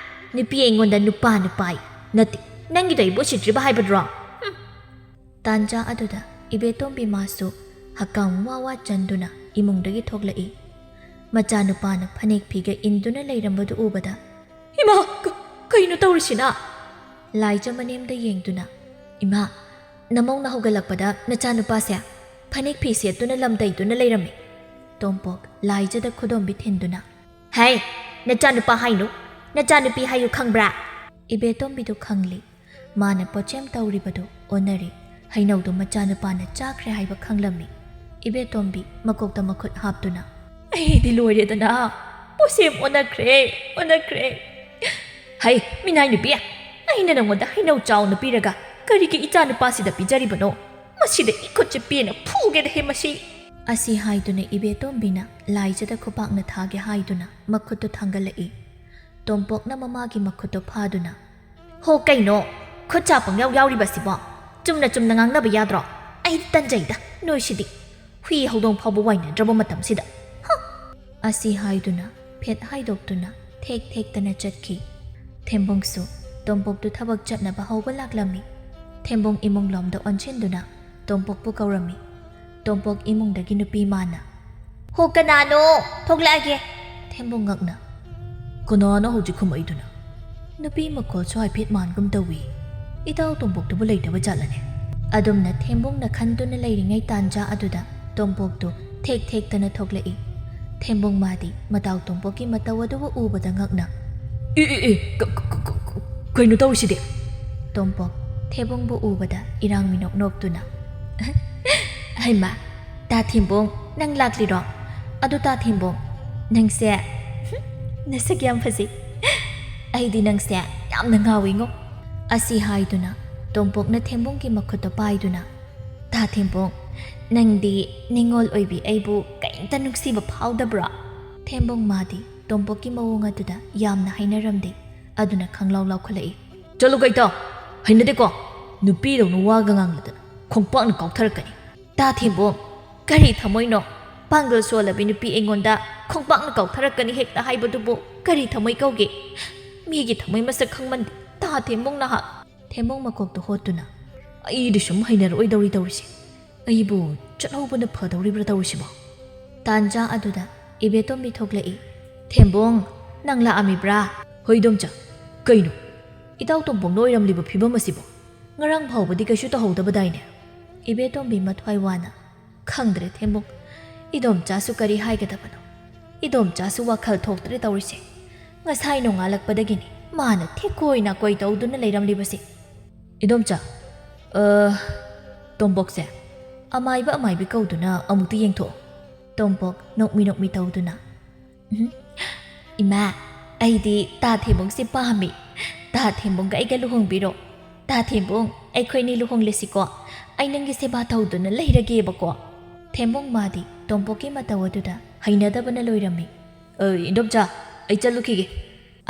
ꯅꯨꯄꯤ ꯑꯩꯉꯣꯟꯗ ꯅꯨꯄꯥ ꯅꯨꯄꯥꯏ ꯅꯠꯇꯦ, ꯅꯪꯒꯤꯗꯣ ꯑꯩꯕꯨ ꯎꯁꯤꯠꯇ꯭ꯔꯤꯕ ꯍꯥꯏꯕꯗꯨꯔꯣ?" ꯍꯨꯝ꯫ ꯇꯥꯟꯖꯥ ꯑꯗꯨꯗ ꯏꯕꯦꯇꯣꯝꯕꯤ ꯃꯥꯁꯨ ꯍꯛꯀꯥꯝ ꯋꯥ ꯋꯥ ꯆꯟꯗꯨꯅ ꯏꯃꯨꯡꯗꯒꯤ ꯊꯣꯛꯂꯛꯏ꯫ ꯃꯆꯥꯅꯨꯄꯥꯅ ꯐꯅꯦꯛ ꯐꯤꯒ ꯏꯟꯗꯨꯅ ꯂꯩꯔꯝꯕꯗꯨ ꯎꯕꯗ, "ꯏꯃꯥ, ꯀ-, ꯀꯩꯅꯣ ꯇꯧꯔꯤꯁꯤꯅ?" ꯂꯥꯏꯖ ꯃꯅꯦꯝꯗ ꯌꯦꯡꯗꯨꯅ, "ꯏꯃꯥ, ꯅꯃꯧꯅ ꯍꯧꯒꯠꯂꯛꯄꯗ ꯅꯆꯥꯅꯨꯄꯥꯁꯦ ꯐꯅꯦꯛ ꯐꯤ ꯁꯦꯠꯇꯨꯅ ꯂꯝꯗꯩꯗꯨꯅ ꯂꯩꯔꯝꯃꯤ꯫" ꯇꯣꯝꯄꯣꯛ ꯂꯥꯏꯖꯗ ꯈꯨꯗꯣꯝꯕꯤ ꯊꯤꯟꯗꯨꯅ, "ꯍꯩ, ꯅꯆꯥꯅꯨꯄꯥ ꯍꯥꯏꯅꯨ, ꯅꯆꯥꯅꯨꯄꯤ ꯍꯥꯏꯌꯨ ꯈꯪꯕ꯭ꯔꯥ?" ꯏꯕꯦꯇꯣꯝꯕꯤꯗꯨ ꯈꯪꯂꯤ꯫ ꯃꯥꯅ ꯄꯣꯠꯁꯦꯝ ꯇꯧꯔꯤꯕꯗꯨ ꯑꯣꯟꯅꯔꯤ꯫ ꯍꯩꯅꯧꯗꯨ ꯃꯆꯥꯅꯨꯄꯥꯅ ꯆꯥꯈ꯭ꯔꯦ ꯍꯥꯏꯕ ꯈꯪꯂꯝꯃꯤ꯫ ꯏꯕꯦꯇꯣꯝꯕꯤ ꯃꯀꯣꯛꯇ ꯃꯈꯨꯠ ꯍꯥꯞꯇꯨꯅ, "ꯑꯩꯗꯤ ꯂꯣꯏꯔꯦꯗꯅ, ꯄꯣꯠꯁꯦꯝ ꯑꯣꯟꯅꯈ꯭ꯔꯦ, ꯑꯣꯟꯅꯈ꯭ꯔꯦ꯫ ꯍꯩ, ꯃꯤꯅꯥꯏ ꯅꯨꯄꯤ, ꯑꯩꯅ ꯅꯉꯣꯟꯗ ꯍꯩꯅꯧ ꯆꯥꯎꯅ ꯄꯤꯔꯒ ꯀꯔꯤꯒꯤ ꯏꯆꯥꯅꯨꯄꯥꯁꯤꯗ ꯄꯤꯖꯔꯤꯕꯅꯣ? ꯃꯁꯤꯗ ꯏꯈꯨꯠꯁꯦ ꯄꯦꯟꯅ ꯐꯨꯒꯦꯗ ꯍꯦ ꯃꯁꯤ!" ꯑꯁꯤ ꯍꯥꯏꯗꯨꯅ ꯏꯕꯦꯇꯣꯝꯕꯤꯅ ꯂꯥꯏꯖꯗ ꯈꯨꯄꯥꯛꯅ ꯊꯥꯒꯦ ꯍꯥꯏꯗꯨꯅ ꯃꯈꯨꯠꯇꯨ ꯊꯥꯡꯒꯠꯂꯛꯏ꯫ ꯇꯣꯝꯄꯣꯛꯅ ꯃꯃꯥꯒꯤ ꯃꯈꯨꯠꯇꯨ ꯐꯥꯗꯨꯅ, "ꯍꯣ ꯀꯩꯅꯣ, ꯈꯨꯠ ꯁꯥ ꯄꯪꯌꯥꯎ ꯌꯥꯎꯔꯤꯕꯁꯤꯕꯣ? ꯆꯨꯝꯅ ꯆꯨꯝꯅ ꯉꯥꯡꯅꯕ ꯌꯥꯗ꯭ꯔꯣ? ꯑꯩꯗꯤ ꯇꯟꯖꯩꯗ ꯅꯣꯏꯁꯤꯗꯤ꯫ ꯍꯨꯏ ꯍꯧꯗꯣꯡ ꯐꯥꯎꯕ ꯋꯥꯏꯅꯗ꯭ꯔꯕ ꯃꯇꯝꯁꯤꯗ꯫ ꯍ!" ꯑꯁꯤ ꯍꯥꯏꯗꯨꯅ ꯐꯦꯠ ꯍꯥꯏꯗꯣꯛꯇꯨꯅ ꯊꯦꯛ ꯊꯦꯛꯇꯅ ꯆꯠꯈꯤ꯫ ꯊꯦꯝꯕꯨꯡꯁꯨ ꯇꯣꯝꯄꯣꯛꯇꯨ ꯊꯕꯛ ꯆꯠꯅꯕ ꯍꯧꯕ ꯂꯥꯛꯂꯝꯃꯤ꯫ ꯊꯦꯝꯕꯨꯡ ꯏꯃꯨꯡꯂꯣꯝꯗ ꯑꯣꯟꯁꯤꯟꯗꯨꯅ ꯇꯣꯝꯄꯣꯛꯄꯨ ꯀꯧꯔꯝꯃꯤ꯫ ꯇꯣꯝꯄꯣꯛ ꯏꯃꯨꯡꯗꯒꯤ ꯅꯨꯄꯤ ꯃꯥꯅ, "ꯍꯣ, ꯀꯅꯥꯅꯣ? ꯊꯣꯛꯂꯛꯑꯒꯦ!" ꯊꯦꯝꯕꯨꯡ ꯉꯛꯅ, "ꯀꯅꯥꯅꯣ ꯍꯧꯖꯤꯛ ꯈꯨꯝꯃꯛꯏꯗꯨꯅ?" ꯅꯨꯄꯤ ꯃꯈꯣꯜꯁꯨ ꯍꯥꯏꯐꯦꯠ ꯃꯥꯟꯒꯨꯝ ꯇꯧꯏ꯫ ꯏꯇꯥꯎ ꯇꯣꯝꯄꯣꯛꯇꯨꯕꯨ ꯂꯩꯇꯕ ꯖꯥꯠꯂꯅꯦ? ꯑꯗꯨꯝꯅ ꯊꯦꯝꯕꯨꯡꯅ ꯈꯟꯗꯨꯅ ꯂꯩꯔꯤꯉꯩ ꯇꯥꯟꯖꯥ ꯑꯗꯨꯗ ꯇꯣꯝꯄꯣꯛꯇꯨ ꯊꯦꯛ ꯊꯦꯛꯇꯅ ꯊꯣꯛꯂꯛꯏ꯫ ꯊꯦꯝꯕꯨꯡ ꯃꯥꯗꯤ ꯃꯇꯥꯎ ꯇꯣꯝꯄꯣꯛꯀꯤ ꯃꯇꯧ ꯑꯗꯨꯕꯨ ꯎꯕꯗ ꯉꯛꯅ, "ꯑꯦ, ꯑꯦ, ꯑꯦ, ꯀ-, ꯀ-, ꯀ-, ꯀ-, ꯀꯩꯅꯣ ꯇꯧꯔꯤꯁꯤꯗꯤ?" ꯇꯣꯝꯄꯣꯛ ꯊꯦꯕꯨꯡꯕꯨ ꯎꯕꯗ ꯏꯔꯥꯡ ꯃꯤꯅꯣꯛ ꯅꯣꯛꯇꯨꯅ, "ꯍꯩꯃꯥ, ꯇꯥ ꯊꯦꯝꯕꯣꯡ, ꯅꯪ ꯂꯥꯛꯂꯤꯔꯣ? ꯑꯗꯨ ꯇꯥ ꯊꯦꯝꯕꯣꯡ, ꯅꯪꯁꯦ, ꯍꯨꯝ, ꯅꯁꯛ ꯌꯥꯝ ꯐꯖꯩ꯫ ꯑꯩꯗꯤ ꯅꯪꯁꯦ ꯌꯥꯝꯅ ꯉꯥꯎꯏꯉꯣ꯫" ꯑꯁꯤ ꯍꯥꯏꯗꯨꯅ ꯇꯣꯝꯄꯣꯛꯅ ꯊꯦꯝꯕꯣꯡꯒꯤ ꯃꯈꯨꯠꯇꯣ ꯄꯥꯏꯗꯨꯅ, "ꯇꯥ ꯊꯦꯝꯕꯣꯡ, "ꯅꯪꯗꯤ ꯅꯤꯉꯣꯜ ꯑꯣꯏꯕꯤ ꯑꯩꯕꯨ ꯀꯩꯝꯇ ꯅꯨꯡꯁꯤꯕ ꯐꯥꯎꯗꯕ꯭ꯔꯣ?" ꯊꯦꯝꯕꯣꯡ ꯃꯥꯗꯤ ꯇꯣꯝꯄꯣꯛꯀꯤ ꯃꯑꯣꯡ ꯑꯗꯨꯗ ꯌꯥꯝꯅ ꯍꯩꯅꯔꯝꯗꯦ꯫ ꯑꯗꯨꯅ ꯈꯪꯂꯥꯎ ꯂꯥꯎꯈꯠꯂꯛꯏ꯫ "ꯆꯠꯂꯨ ꯀꯩꯇꯧ? ꯍꯩꯅꯗꯦꯀꯣ꯫ ꯅꯨꯄꯤꯗꯧꯅ ꯋꯥꯒ ꯉꯥꯡꯂꯗꯅ ꯈꯣꯡꯄꯥꯛꯅ ꯀꯥꯎꯊꯔꯛꯀꯅꯤ꯫ ꯇꯥ ꯊꯦꯝꯕꯣꯡ, ꯀꯔꯤ ꯊꯃꯣꯏꯅꯣ? ꯄꯥꯡꯒꯜ ꯁꯣꯜꯂꯕꯤ ꯅꯨꯄꯤ ꯑꯩꯉꯣꯟꯗ ꯈꯣꯡꯄꯥꯛꯅ ꯀꯥꯎꯊꯔꯛꯀꯅꯤ ꯍꯦꯛꯇ ꯍꯥꯏꯕꯗꯨꯕꯨ ꯀꯔꯤ ꯊꯃꯣꯏ ꯀꯧꯒꯦ? ꯃꯤꯒꯤ ꯊꯃꯣꯏ ꯃꯁꯛ ꯈꯪꯃꯟꯗꯦ꯫ ꯇꯥ ꯊꯦꯝꯕꯣꯡ ꯅꯍꯥꯛ!" ꯊꯦꯝꯕꯣꯡ ꯃꯀꯣꯛꯇ ꯍꯣꯠꯇꯨꯅ, "ꯑꯩꯗꯤ ꯁꯨꯝ ꯍꯩꯅꯔꯛꯑꯣꯏꯗꯧꯔꯤ ꯇꯧꯔꯤꯁꯦ꯫ ꯑꯩꯕꯨ ꯆꯠꯍꯧꯕꯅ ꯐꯗꯧꯔꯤꯕ꯭ꯔꯥ ꯇꯧꯔꯤꯁꯤꯕꯣ?" ꯇꯥꯟꯖꯥ ꯑꯗꯨꯗ ꯏꯕꯦꯇꯣꯝꯕꯤ ꯊꯣꯛꯂꯛꯏ꯫ "ꯊꯦꯝꯕꯣꯡ, ꯅꯪ ꯂꯥꯛꯑꯝꯃꯤꯕ꯭ꯔꯥ?" "ꯍꯣꯏ ꯏꯗꯣꯝꯆꯥ, ꯀꯩꯅꯣ?" "ꯏꯇꯥꯎ ꯇꯣꯝꯕꯣꯡꯅ ꯑꯣꯏꯔꯝꯂꯤꯕ ꯐꯤꯕꯝ ꯑꯁꯤꯕꯣ? ꯉꯔꯥꯡ ꯐꯥꯎꯕꯗꯤ ꯀꯩꯁꯨ ꯇꯧꯍꯧꯗꯕꯗꯥꯏꯅꯦ?" ꯏꯕꯦꯇꯣꯝꯕꯤ ꯃꯊ꯭ꯋꯥꯏ ꯋꯥꯅ, "ꯈꯪꯗ꯭ꯔꯦ ꯊꯦꯝꯕꯣꯡ, ꯏꯗꯣꯝꯆꯥꯁꯨ ꯀꯔꯤ ꯍꯥꯏꯒꯗꯕꯅꯣ? ꯏꯗꯣꯝꯆꯥꯁꯨ ꯋꯥꯈꯜ ꯊꯣꯛꯇ꯭ꯔꯦ ꯇꯧꯔꯤꯁꯦ꯫ ꯉꯁꯥꯏ ꯅꯣꯡꯉꯥꯜꯂꯛꯄꯗꯒꯤꯅꯤ ꯃꯥꯅ ꯊꯦꯛꯀꯣꯏ ꯅꯥꯀꯣꯏ ꯇꯧꯗꯨꯅ ꯂꯩꯔꯝꯂꯤꯕꯁꯦ꯫" "ꯏꯗꯣꯝꯆꯥ, ꯑ, ꯇꯣꯝꯄꯣꯛꯁꯦ?" ꯑꯃꯥꯏꯕ ꯑꯃꯥꯏꯕꯤ ꯀꯧꯗꯨꯅ ꯑꯃꯨꯛꯇ ꯌꯦꯡꯊꯣꯛꯑꯣ꯫ ꯇꯣꯝꯄꯣꯛ ꯅꯣꯛꯃꯤ ꯅꯣꯛꯃꯤ ꯇꯧꯗꯨꯅ, "ꯎꯝ, ꯏꯃꯥ, ꯑꯩꯗꯤ ꯇꯥ ꯊꯦꯝꯕꯣꯡꯁꯦ ꯄꯥꯝꯃꯤ꯫ ꯇꯥ ꯊꯦꯝꯕꯣꯡꯒ ꯑꯩꯒ ꯂꯨꯍꯣꯡꯕꯤꯔꯣ꯫ ꯇꯥ ꯊꯦꯝꯕꯣꯡ, ꯑꯩꯈꯣꯏꯅꯤ ꯂꯨꯍꯣꯡꯂꯁꯤꯀꯣ꯫ ꯑꯩ ꯅꯪꯒꯤ ꯁꯦꯕꯥ ꯇꯧꯗꯨꯅ ꯂꯩꯔꯒꯦꯕꯀꯣ꯫" ꯊꯦꯝꯕꯣꯡ ꯃꯥꯗꯤ ꯇꯣꯝꯄꯣꯛꯀꯤ ꯃꯇꯧ ꯑꯗꯨꯗ ꯍꯩꯅꯗꯕꯅ ꯂꯣꯏꯔꯝꯃꯤ꯫ "ꯑ, ꯏꯗꯣꯝꯆꯥ, ꯑꯩ ꯆꯠꯂꯨꯈꯤꯒꯦ꯫"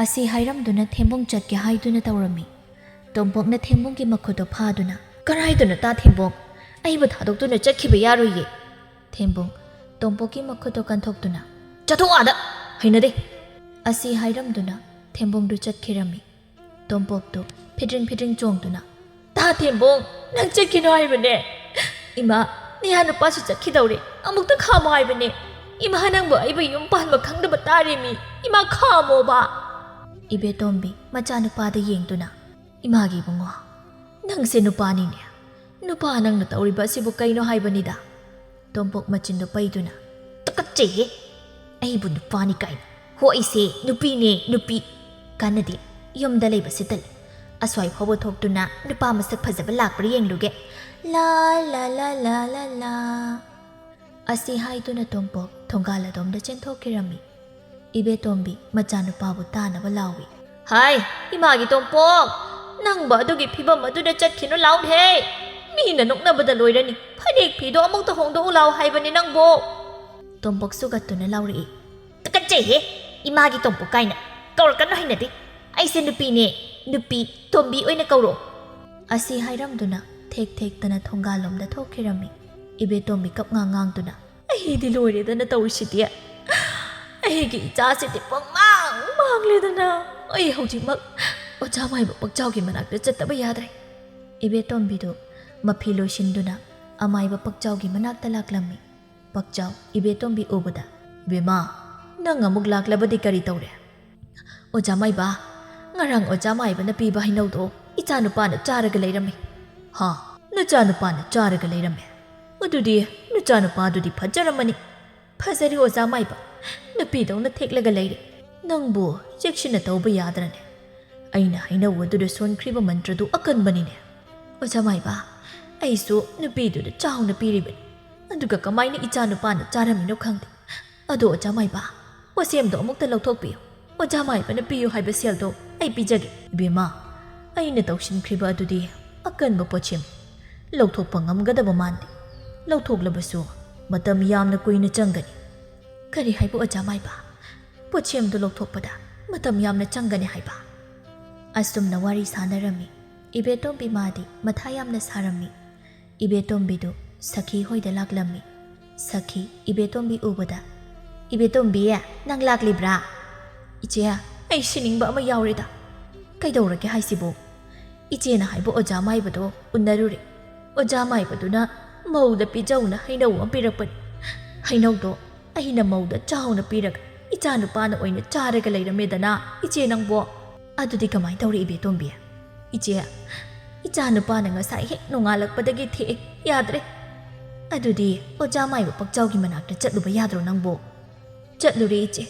ꯑꯁꯤ ꯍꯥꯏꯔꯝꯗꯨꯅ ꯊꯦꯝꯕꯣꯡ ꯆꯠꯀꯦ ꯍꯥꯏꯗꯨꯅ ꯇꯧꯔꯝꯃꯤ꯫ ꯇꯣꯝꯄꯣꯛꯅ ꯊꯦꯝꯕꯣꯡꯒꯤ ꯃꯈꯨꯠꯇꯣ ꯐꯥꯗꯨꯅ, "ꯀꯔꯥꯏꯗꯅꯣ ꯇꯥ ꯊꯦꯝꯕꯣꯡ? ꯑꯩꯕꯨ ꯊꯥꯗꯣꯛꯇꯨꯅ ꯆꯠꯈꯤꯕ ꯌꯥꯔꯣꯏꯌꯦ꯫" ꯊꯦꯝꯕꯣꯡ ꯇꯣꯝꯄꯣꯛꯀꯤ ꯃꯈꯨꯠꯇꯣ ꯀꯟꯊꯣꯛꯇꯨꯅ, "ꯆꯠꯊꯣꯛ ꯑꯥꯗ! ꯍꯩꯅꯗꯦ!" ꯑꯁꯤ ꯍꯥꯏꯔꯝꯗꯨꯅ ꯊꯦꯝꯕꯣꯡꯗꯨ ꯆꯠꯈꯤꯔꯝꯃꯤ꯫ ꯇꯣꯝꯄꯣꯛꯇꯨ ꯐꯤꯗ꯭ꯔꯤꯡ ꯐꯤꯗ꯭ꯔꯤꯡ ꯆꯣꯡꯗꯨꯅ, "ꯇꯥ ꯊꯦꯝꯕꯣꯡ, ꯅꯪ ꯆꯠꯈꯤꯅꯨ ꯍꯥꯏꯕꯅꯦ꯫ ꯏꯃꯥ, ꯅꯌꯥ ꯅꯨꯄꯥꯁꯨ ꯆꯠꯈꯤꯗꯧꯔꯦ꯫ ꯑꯃꯨꯛꯇ ꯈꯥꯝꯃꯣ ꯍꯥꯏꯕꯅꯦ꯫ ꯏꯃꯥ, ꯅꯪꯕꯨ ꯑꯩꯕꯨ ꯌꯨꯝ ꯄꯥꯟꯕ ꯈꯪꯗꯕ ꯇꯥꯔꯦꯃꯤ꯫ ꯏꯃꯥ, ꯈꯥꯝꯃꯣꯕ꯫" ꯏꯕꯦꯇꯣꯝꯕꯤ ꯃꯆꯥꯅꯨꯄꯥꯗ ꯌꯦꯡꯗꯨꯅ, "ꯏꯃꯥꯒꯤ ꯏꯕꯨꯡꯉꯣ, ꯅꯪꯁꯦ ꯅꯨꯄꯥꯅꯤꯅꯦ꯫ ꯅꯨꯄꯥ ꯅꯪꯅ ꯇꯧꯔꯤꯕ ꯑꯁꯤꯕꯨ ꯀꯩꯅꯣ ꯍꯥꯏꯕꯅꯤꯗ꯫" ꯇꯣꯝꯄꯣꯛ ꯃꯆꯤꯟꯗꯣ ꯄꯩꯗꯨꯅ, "ꯇꯨꯀꯠꯆꯩꯍꯦ! ꯑꯩꯕꯨ ꯅꯨꯄꯥꯅꯤ ꯀꯥꯏꯅ꯫ ꯍꯣ, ꯑꯩꯁꯦ ꯅꯨꯄꯤꯅꯦ, ꯅꯨꯄꯤ꯫ ꯀꯥꯟꯅꯗꯦ, ꯌꯨꯝꯗ ꯂꯩꯕꯁꯦ ꯇꯜꯂꯤ꯫ ꯑꯁ꯭ꯋꯥꯏ ꯐꯥꯎꯕ ꯊꯣꯛꯇꯨꯅ ꯅꯨꯄꯥ ꯃꯁꯛ ꯐꯖꯕ ꯂꯥꯛꯄ꯭ꯔꯥ ꯌꯦꯡꯂꯨꯒꯦ꯫ ꯂꯥ, ꯂꯥ, ꯂꯥ, ꯂꯥ, ꯂꯥ, ꯂꯥ꯫" ꯑꯁꯤ ꯍꯥꯏꯗꯨꯅ ꯇꯣꯝꯄꯣꯛ ꯊꯣꯡꯒꯥꯜ ꯑꯗꯣꯝꯗ ꯆꯦꯟꯊꯣꯛꯈꯤꯔꯝꯃꯤ꯫ ꯏꯕꯦꯇꯣꯝꯕꯤ ꯃꯆꯥꯅꯨꯄꯥꯕꯨ ꯇꯥꯅꯕ ꯂꯥꯎꯏ꯫ "ꯍꯥꯏ, ꯏꯃꯥꯒꯤ ꯇꯣꯝꯄꯣꯛ, ꯅꯪꯕꯨ ꯑꯗꯨꯒꯤ ꯐꯤꯕꯝ ꯑꯗꯨꯗ ꯆꯠꯈꯤꯅꯨ ꯂꯥꯎꯅꯦꯍꯦ!" ꯃꯤꯅ ꯅꯣꯛꯅꯕꯗ ꯂꯣꯏꯔꯅꯤ꯫ ꯐꯅꯦꯛ ꯐꯤꯗꯣ ꯑꯃꯨꯛꯇ ꯍꯣꯡꯗꯣꯛꯎ ꯂꯥꯎ ꯍꯥꯏꯕꯅꯤ ꯅꯪꯕꯣ꯫ ꯇꯣꯝꯄꯣꯛ ꯁꯨꯒꯠꯇꯨꯅ ꯂꯥꯎꯔꯛꯏ꯫ "ꯇꯨꯀꯠꯆꯩꯍꯦ! ꯏꯃꯥꯒꯤ ꯇꯣꯝꯄꯣꯛ ꯀꯥꯏꯅ ꯀꯧꯔꯛꯀꯅꯨ, ꯍꯩꯅꯗꯦ꯫ ꯑꯩꯁꯦ ꯅꯨꯄꯤꯅꯦ, ꯅꯨꯄꯤ ꯇꯣꯝꯕꯤ ꯑꯣꯏꯅ ꯀꯧꯔꯛꯑꯣ꯫" ꯑꯁꯤ ꯍꯥꯏꯔꯝꯗꯨꯅ ꯊꯦꯛ ꯊꯦꯛꯇꯅ ꯊꯣꯡꯒꯥꯜꯂꯣꯝꯗ ꯊꯣꯛꯈꯤꯔꯝꯃꯤ꯫ ꯏꯕꯦꯇꯣꯝꯕꯤ ꯀꯞꯉꯥꯡ ꯉꯥꯡꯗꯨꯅ, "ꯑꯩꯗꯤ ꯂꯣꯏꯔꯦꯗꯅ ꯇꯧꯔꯤꯁꯤꯗꯤ꯫ ꯑꯩꯒꯤ ꯏꯆꯥꯁꯤꯗꯤ ꯄꯪꯃꯥꯡ ꯃꯥꯡꯂꯦꯗꯅ꯫ ꯑꯩ ꯍꯧꯖꯤꯛꯃꯛ ꯑꯣꯖꯥ ꯃꯥꯏꯕ ꯄꯛꯆꯥꯎꯒꯤ ꯃꯅꯥꯛꯇ ꯆꯠꯇꯕ ꯌꯥꯗ꯭ꯔꯦ꯫" ꯏꯕꯦꯇꯣꯝꯕꯤꯗꯨ ꯃꯐꯤ ꯂꯣꯏꯁꯤꯟꯗꯨꯅ ꯑꯃꯥꯏꯕ ꯄꯛꯆꯥꯎꯒꯤ ꯃꯅꯥꯛꯇ ꯂꯥꯛꯂꯝꯃꯤ꯫ ꯄꯛꯆꯥꯎ ꯏꯕꯦꯇꯣꯝꯕꯤ ꯎꯕꯗ, "ꯏꯕꯦꯝꯃ, ꯅꯪ ꯑꯃꯨꯛ ꯂꯥꯛꯂꯕꯗꯤ ꯀꯔꯤ ꯇꯧꯔꯦ?" "ꯑꯣꯖꯥ ꯃꯥꯏꯕ, ꯉꯔꯥꯡ ꯑꯣꯖꯥ ꯃꯥꯏꯕꯅ ꯄꯤꯕ ꯍꯩꯅꯧꯗꯣ ꯏꯆꯥꯅꯨꯄꯥꯅ ꯆꯥꯔꯒ ꯂꯩꯔꯝꯃꯤ꯫" "ꯍꯥ? ꯅꯆꯥꯅꯨꯄꯥꯅ ꯆꯥꯔꯒ ꯂꯩꯔꯝꯃꯦ? ꯑꯗꯨꯗꯤ ꯅꯆꯥꯅꯨꯄꯥꯗꯨꯗꯤ ꯐꯖꯔꯝꯃꯅꯤ꯫" "ꯐꯖꯔꯦ ꯑꯣꯖꯥ ꯃꯥꯏꯕ, ꯅꯨꯄꯤꯗꯧꯅ ꯊꯦꯛꯂꯒ ꯂꯩꯔꯦ꯫ ꯅꯪꯕꯨ ꯆꯦꯛꯁꯤꯟꯅ ꯇꯧꯕ ꯌꯥꯗ꯭ꯔꯅꯦ? ꯑꯩꯅ ꯍꯩꯅꯧ ꯑꯗꯨꯗ ꯁꯣꯟꯈ꯭ꯔꯤꯕ ꯃꯟꯇ꯭ꯔꯗꯨ ꯑꯀꯟꯕꯅꯤꯅꯦ꯫" "ꯑꯣꯖꯥ ꯃꯥꯏꯕ, ꯑꯩꯁꯨ ꯅꯨꯄꯤꯗꯨꯗ ꯆꯥꯎꯅ ꯄꯤꯔꯤꯕꯅꯤ, ꯑꯗꯨꯒ ꯀꯃꯥꯏꯅ ꯏꯆꯥꯅꯨꯄꯥꯅ ꯆꯥꯔꯝꯃꯤꯅꯣ ꯈꯪꯗꯦ꯫ ꯑꯗꯣ ꯑꯣꯖꯥ ꯃꯥꯏꯕ, ꯄꯣꯠꯁꯦꯝꯗꯣ ꯑꯃꯨꯛꯇ ꯂꯧꯊꯣꯛꯄꯤꯌꯨ꯫ ꯑꯣꯖꯥ ꯃꯥꯏꯕꯅ ꯄꯤꯌꯨ ꯍꯥꯏꯕ ꯁꯦꯜꯗꯣ ꯑꯩ ꯄꯤꯖꯒꯦ꯫" "ꯏꯕꯦꯝꯃ, ꯑꯩꯅ ꯇꯧꯁꯤꯟꯈ꯭ꯔꯤꯕ ꯑꯗꯨꯗꯤ ꯑꯀꯟꯕ ꯄꯣꯠꯁꯦꯝ, ꯂꯧꯊꯣꯛꯄ ꯉꯝꯒꯗꯕ ꯃꯥꯟꯗꯦ꯫ ꯂꯧꯊꯣꯛꯂꯕꯁꯨ ꯃꯇꯝ ꯌꯥꯝꯅ ꯀꯨꯏꯅ ꯆꯪꯒꯅꯤ꯫" "ꯀꯔꯤ ꯍꯥꯏꯕ ꯑꯣꯖꯥ ꯃꯥꯏꯕ? ꯄꯣꯠꯁꯦꯝꯗꯨ ꯂꯧꯊꯣꯛꯄꯗ ꯃꯇꯝ ꯌꯥꯝꯅ ꯆꯪꯒꯅꯤ ꯍꯥꯏꯕ?" ꯑꯁꯨꯝꯅ ꯋꯥꯔꯤ ꯁꯥꯟꯅꯔꯝꯃꯤ꯫ ꯏꯕꯦꯇꯣꯝꯕꯤ ꯃꯥꯗꯤ ꯃꯊꯥ ꯌꯥꯝꯅ ꯁꯥꯔꯝꯃꯤ꯫ ꯏꯕꯦꯇꯣꯝꯕꯤꯗꯨ ꯁꯈꯤ ꯍꯣꯏꯗ ꯂꯥꯛꯂꯝꯃꯤ꯫ ꯁꯈꯤ ꯏꯕꯦꯇꯣꯝꯕꯤ ꯎꯕꯗ, "ꯏꯕꯦꯇꯣꯝꯕꯤ, ꯅꯪ ꯂꯥꯛꯂꯤꯕ꯭ꯔꯥ?" "ꯏꯆꯦ, ꯑꯩ ꯁꯤꯅꯤꯡꯕ ꯑꯃ ꯌꯥꯎꯔꯦꯗ꯫" "ꯀꯩꯗꯧꯔꯒꯦ ꯍꯥꯏꯁꯤꯕꯣ?" "ꯏꯆꯦꯅ ꯍꯥꯏꯕ ꯑꯣꯖꯥ ꯃꯥꯏꯕꯗꯣ ꯎꯅꯔꯨꯔꯦ꯫ ꯑꯣꯖꯥ ꯃꯥꯏꯕꯗꯨꯅ ꯃꯧꯗ ꯄꯤꯖꯧꯅ ꯍꯩꯅꯧ ꯑꯃ ꯄꯤꯔꯛꯄꯅꯤ꯫ ꯍꯩꯅꯧꯗꯣ ꯑꯩꯅ ꯃꯧꯗ ꯆꯥꯎꯅ ꯄꯤꯔꯒ ꯏꯆꯥꯅꯨꯄꯥꯅ ꯑꯣꯏꯅ ꯆꯥꯔꯒ ꯂꯩꯔꯝꯃꯦꯗꯅ ꯏꯆꯦ ꯅꯪꯕꯣ꯫" "ꯑꯗꯨꯗꯤ ꯀꯃꯥꯏꯅ ꯇꯧꯔꯤ ꯏꯕꯦꯇꯣꯝꯕꯤ?" "ꯏꯆꯦ, ꯏꯆꯥꯅꯨꯄꯥꯅ ꯉꯁꯥꯏ ꯍꯦꯛ ꯅꯣꯡꯉꯥꯜꯂꯛꯄꯗꯒꯤ ꯊꯦꯛꯑꯦ, ꯌꯥꯗ꯭ꯔꯦ꯫" "ꯑꯗꯨꯗꯤ ꯑꯣꯖꯥ ꯃꯥꯏꯕ ꯄꯛꯆꯥꯎꯒꯤ ꯃꯅꯥꯛꯇ ꯆꯠꯂꯨꯕ ꯌꯥꯗ꯭ꯔꯣ ꯅꯪꯕꯣ?" "ꯆꯠꯂꯨꯔꯦ ꯏꯆꯦ꯫"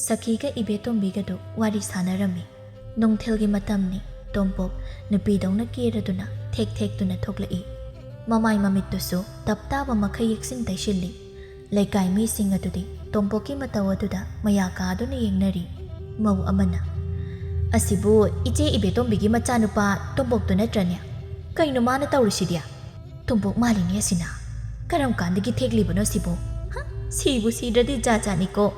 ꯁꯈꯤꯒ ꯏꯕꯦꯇꯣꯝꯕꯤꯒꯗꯨ ꯋꯥꯔꯤ ꯁꯥꯟꯅꯔꯝꯃꯤ꯫ ꯅꯨꯡꯊꯤꯜꯒꯤ ꯃꯇꯝꯅꯤ꯫ ꯇꯣꯝꯄꯣꯛ ꯅꯨꯄꯤꯗꯧꯅ ꯀꯦꯔꯗꯨꯅ ꯊꯦꯛ ꯊꯦꯛꯇꯨꯅ ꯊꯣꯛꯂꯛꯏ꯫ ꯃꯃꯥꯏ ꯃꯃꯤꯠꯇꯨꯁꯨ ꯇꯞ ꯇꯥꯕ ꯃꯈꯩ ꯌꯦꯛꯁꯤꯟ ꯇꯩꯁꯤꯜꯂꯤ꯫ ꯂꯩꯀꯥꯏ ꯃꯤꯁꯤꯡ ꯑꯗꯨꯗꯤ ꯇꯣꯝꯄꯣꯛꯀꯤ ꯃꯇꯧ ꯑꯗꯨꯗ ꯃꯌꯥ ꯀꯥꯗꯨꯅ ꯌꯦꯡꯅꯔꯤ꯫ ꯃꯧ ꯑꯃꯅ, "ꯑꯁꯤꯕꯨ ꯏꯆꯦ ꯏꯕꯦꯇꯣꯝꯕꯤꯒꯤ ꯃꯆꯥꯅꯨꯄꯥ ꯇꯣꯝꯄꯣꯛꯇꯨ ꯅꯠꯇ꯭ꯔꯅꯦ?" "ꯀꯩꯅꯣ ꯃꯥꯅ ꯇꯧꯔꯤꯁꯤꯗꯤ? ꯇꯣꯝꯄꯣꯛ ꯃꯥꯜꯂꯤꯅꯦ ꯑꯁꯤꯅ꯫ ꯀꯔꯝ ꯀꯥꯟꯗꯒꯤ ꯊꯦꯛꯂꯤꯕꯅꯣ ꯁꯤꯕꯨ? ꯍ? ꯁꯤꯕꯨ ꯁꯤꯗ꯭ꯔꯗꯤ ꯖꯥꯠ ꯖꯥꯠꯅꯤꯀꯣ꯫